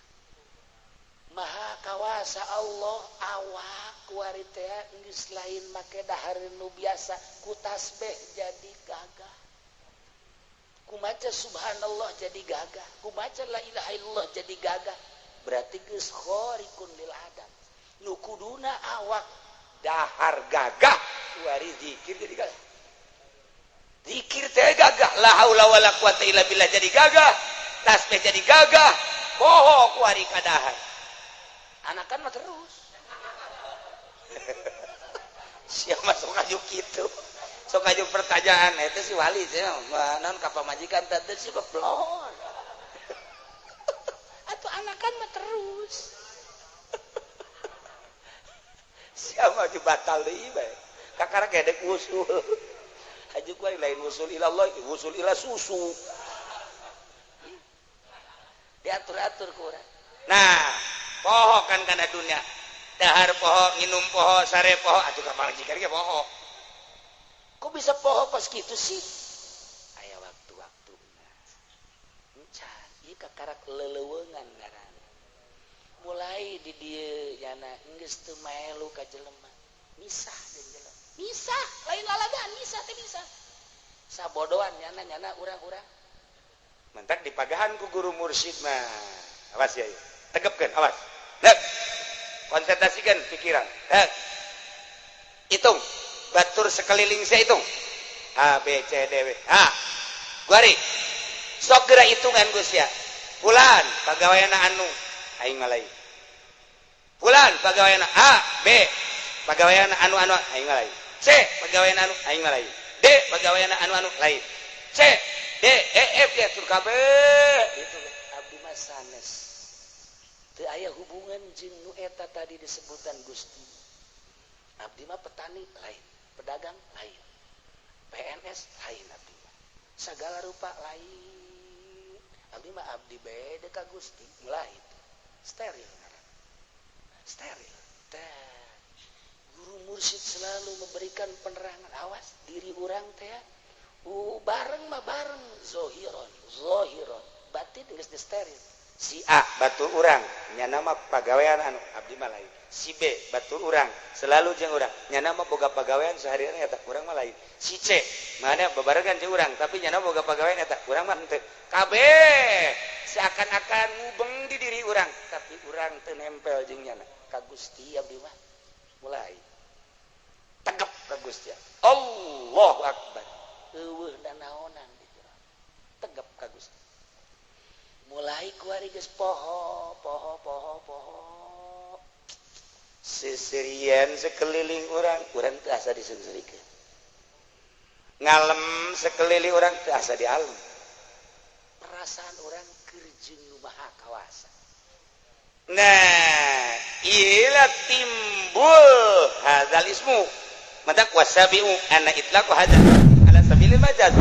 maha kawasa Allah awak kuari teh geus lain make dahareun nu biasa ku tasbih jadi gagah ku maca subhanallah jadi gagah ku maca la ilaha illallah jadi gagah berarti geus khariqun lil adat nu kuduna awak dahar gagah kuari zikir jadi gagah zikir teh gagah la haula wala quwata illa billah jadi gagah tasbih jadi gagah poho kuari kadahar anakan mah terus siapa sok aju kitu sok aju pertanyaan eta si wali teh naon ka pamajikan teh si beblon atuh anakan mah terus siapa maju batal deui bae Kakara gedek wusul. Haji ku lain wusul ilallah, wusul ila susu. Diatur-atur ku urang. Nah, poho kan kana dunia. Dahar poho, nginum poho, sare poho, atuh ka pamajikan ge poho. Kok bisa poho pas gitu sih? Aya waktu-waktu. Encan, ieu kakarak leleuweungan ngaranna. Mulai di dieu nyana geus teu maelu ka jelema. Misah jeung jelema. Misah, lain lalagaan, misah teh misah. Sabodoan nyana nyana urang-urang. Mentak dipagahan ku guru mursyid mah. Awas ya, ya. Tegepkeun, awas. Nek. Konsentrasikan pikiran. Nek. Hitung. Batur sekeliling saya hitung. A B C D W. H. Guari. Sok geura hitungan Gus ya. Fulan pagaweana anu aing mah lain. Fulan pagaweana A B pagaweana anu anu aing mah lain. C pagaweana anu aing mah lain. D pagaweana anu anu lain. C D E F G tur kabeh itu abdi mah sanes. Teu aya hubungan jeung nu eta tadi disebutan Gusti. Abdi mah petani lain, pedagang lain, PNS lain abdi mah. Segala rupa lain. Abdi mah abdi beda ka Gusti. Mulai itu. Steril ngaran. Steril. Teh. Guru mursyid selalu memberikan penerangan, awas diri urang teh bareng mah bareng zohiron, zohiron, batin geus di steril. Si A batur urang nyana mah pagawean anu abdi mah lain. Si B batur urang selalu jeung urang nyana mah boga pagawean seharian eta urang mah lain. Si C mana bebarengan jeung urang tapi nyana boga pagawean eta urang mah henteu. Kabeh seakan-akan ngubeng di diri urang tapi urang teu nempel jeung nyana ka Gusti abdi mah. Mulai tegep ka Gusti. Allahu Akbar. Eueuh nanaonan di jero. Tegep ka Gusti. Mulai kuari geus poho, poho, poho, poho. Seserian sekeliling urang, urang teu asa diseungseurikeun. Ngalem sekeliling urang teu asa dialem. Perasaan urang keur jeung nu Maha Kawasa. Nah, ilah timbul hadzal ismu. Mata wasabiu anna itlaqu hadza ala sabilil majaz.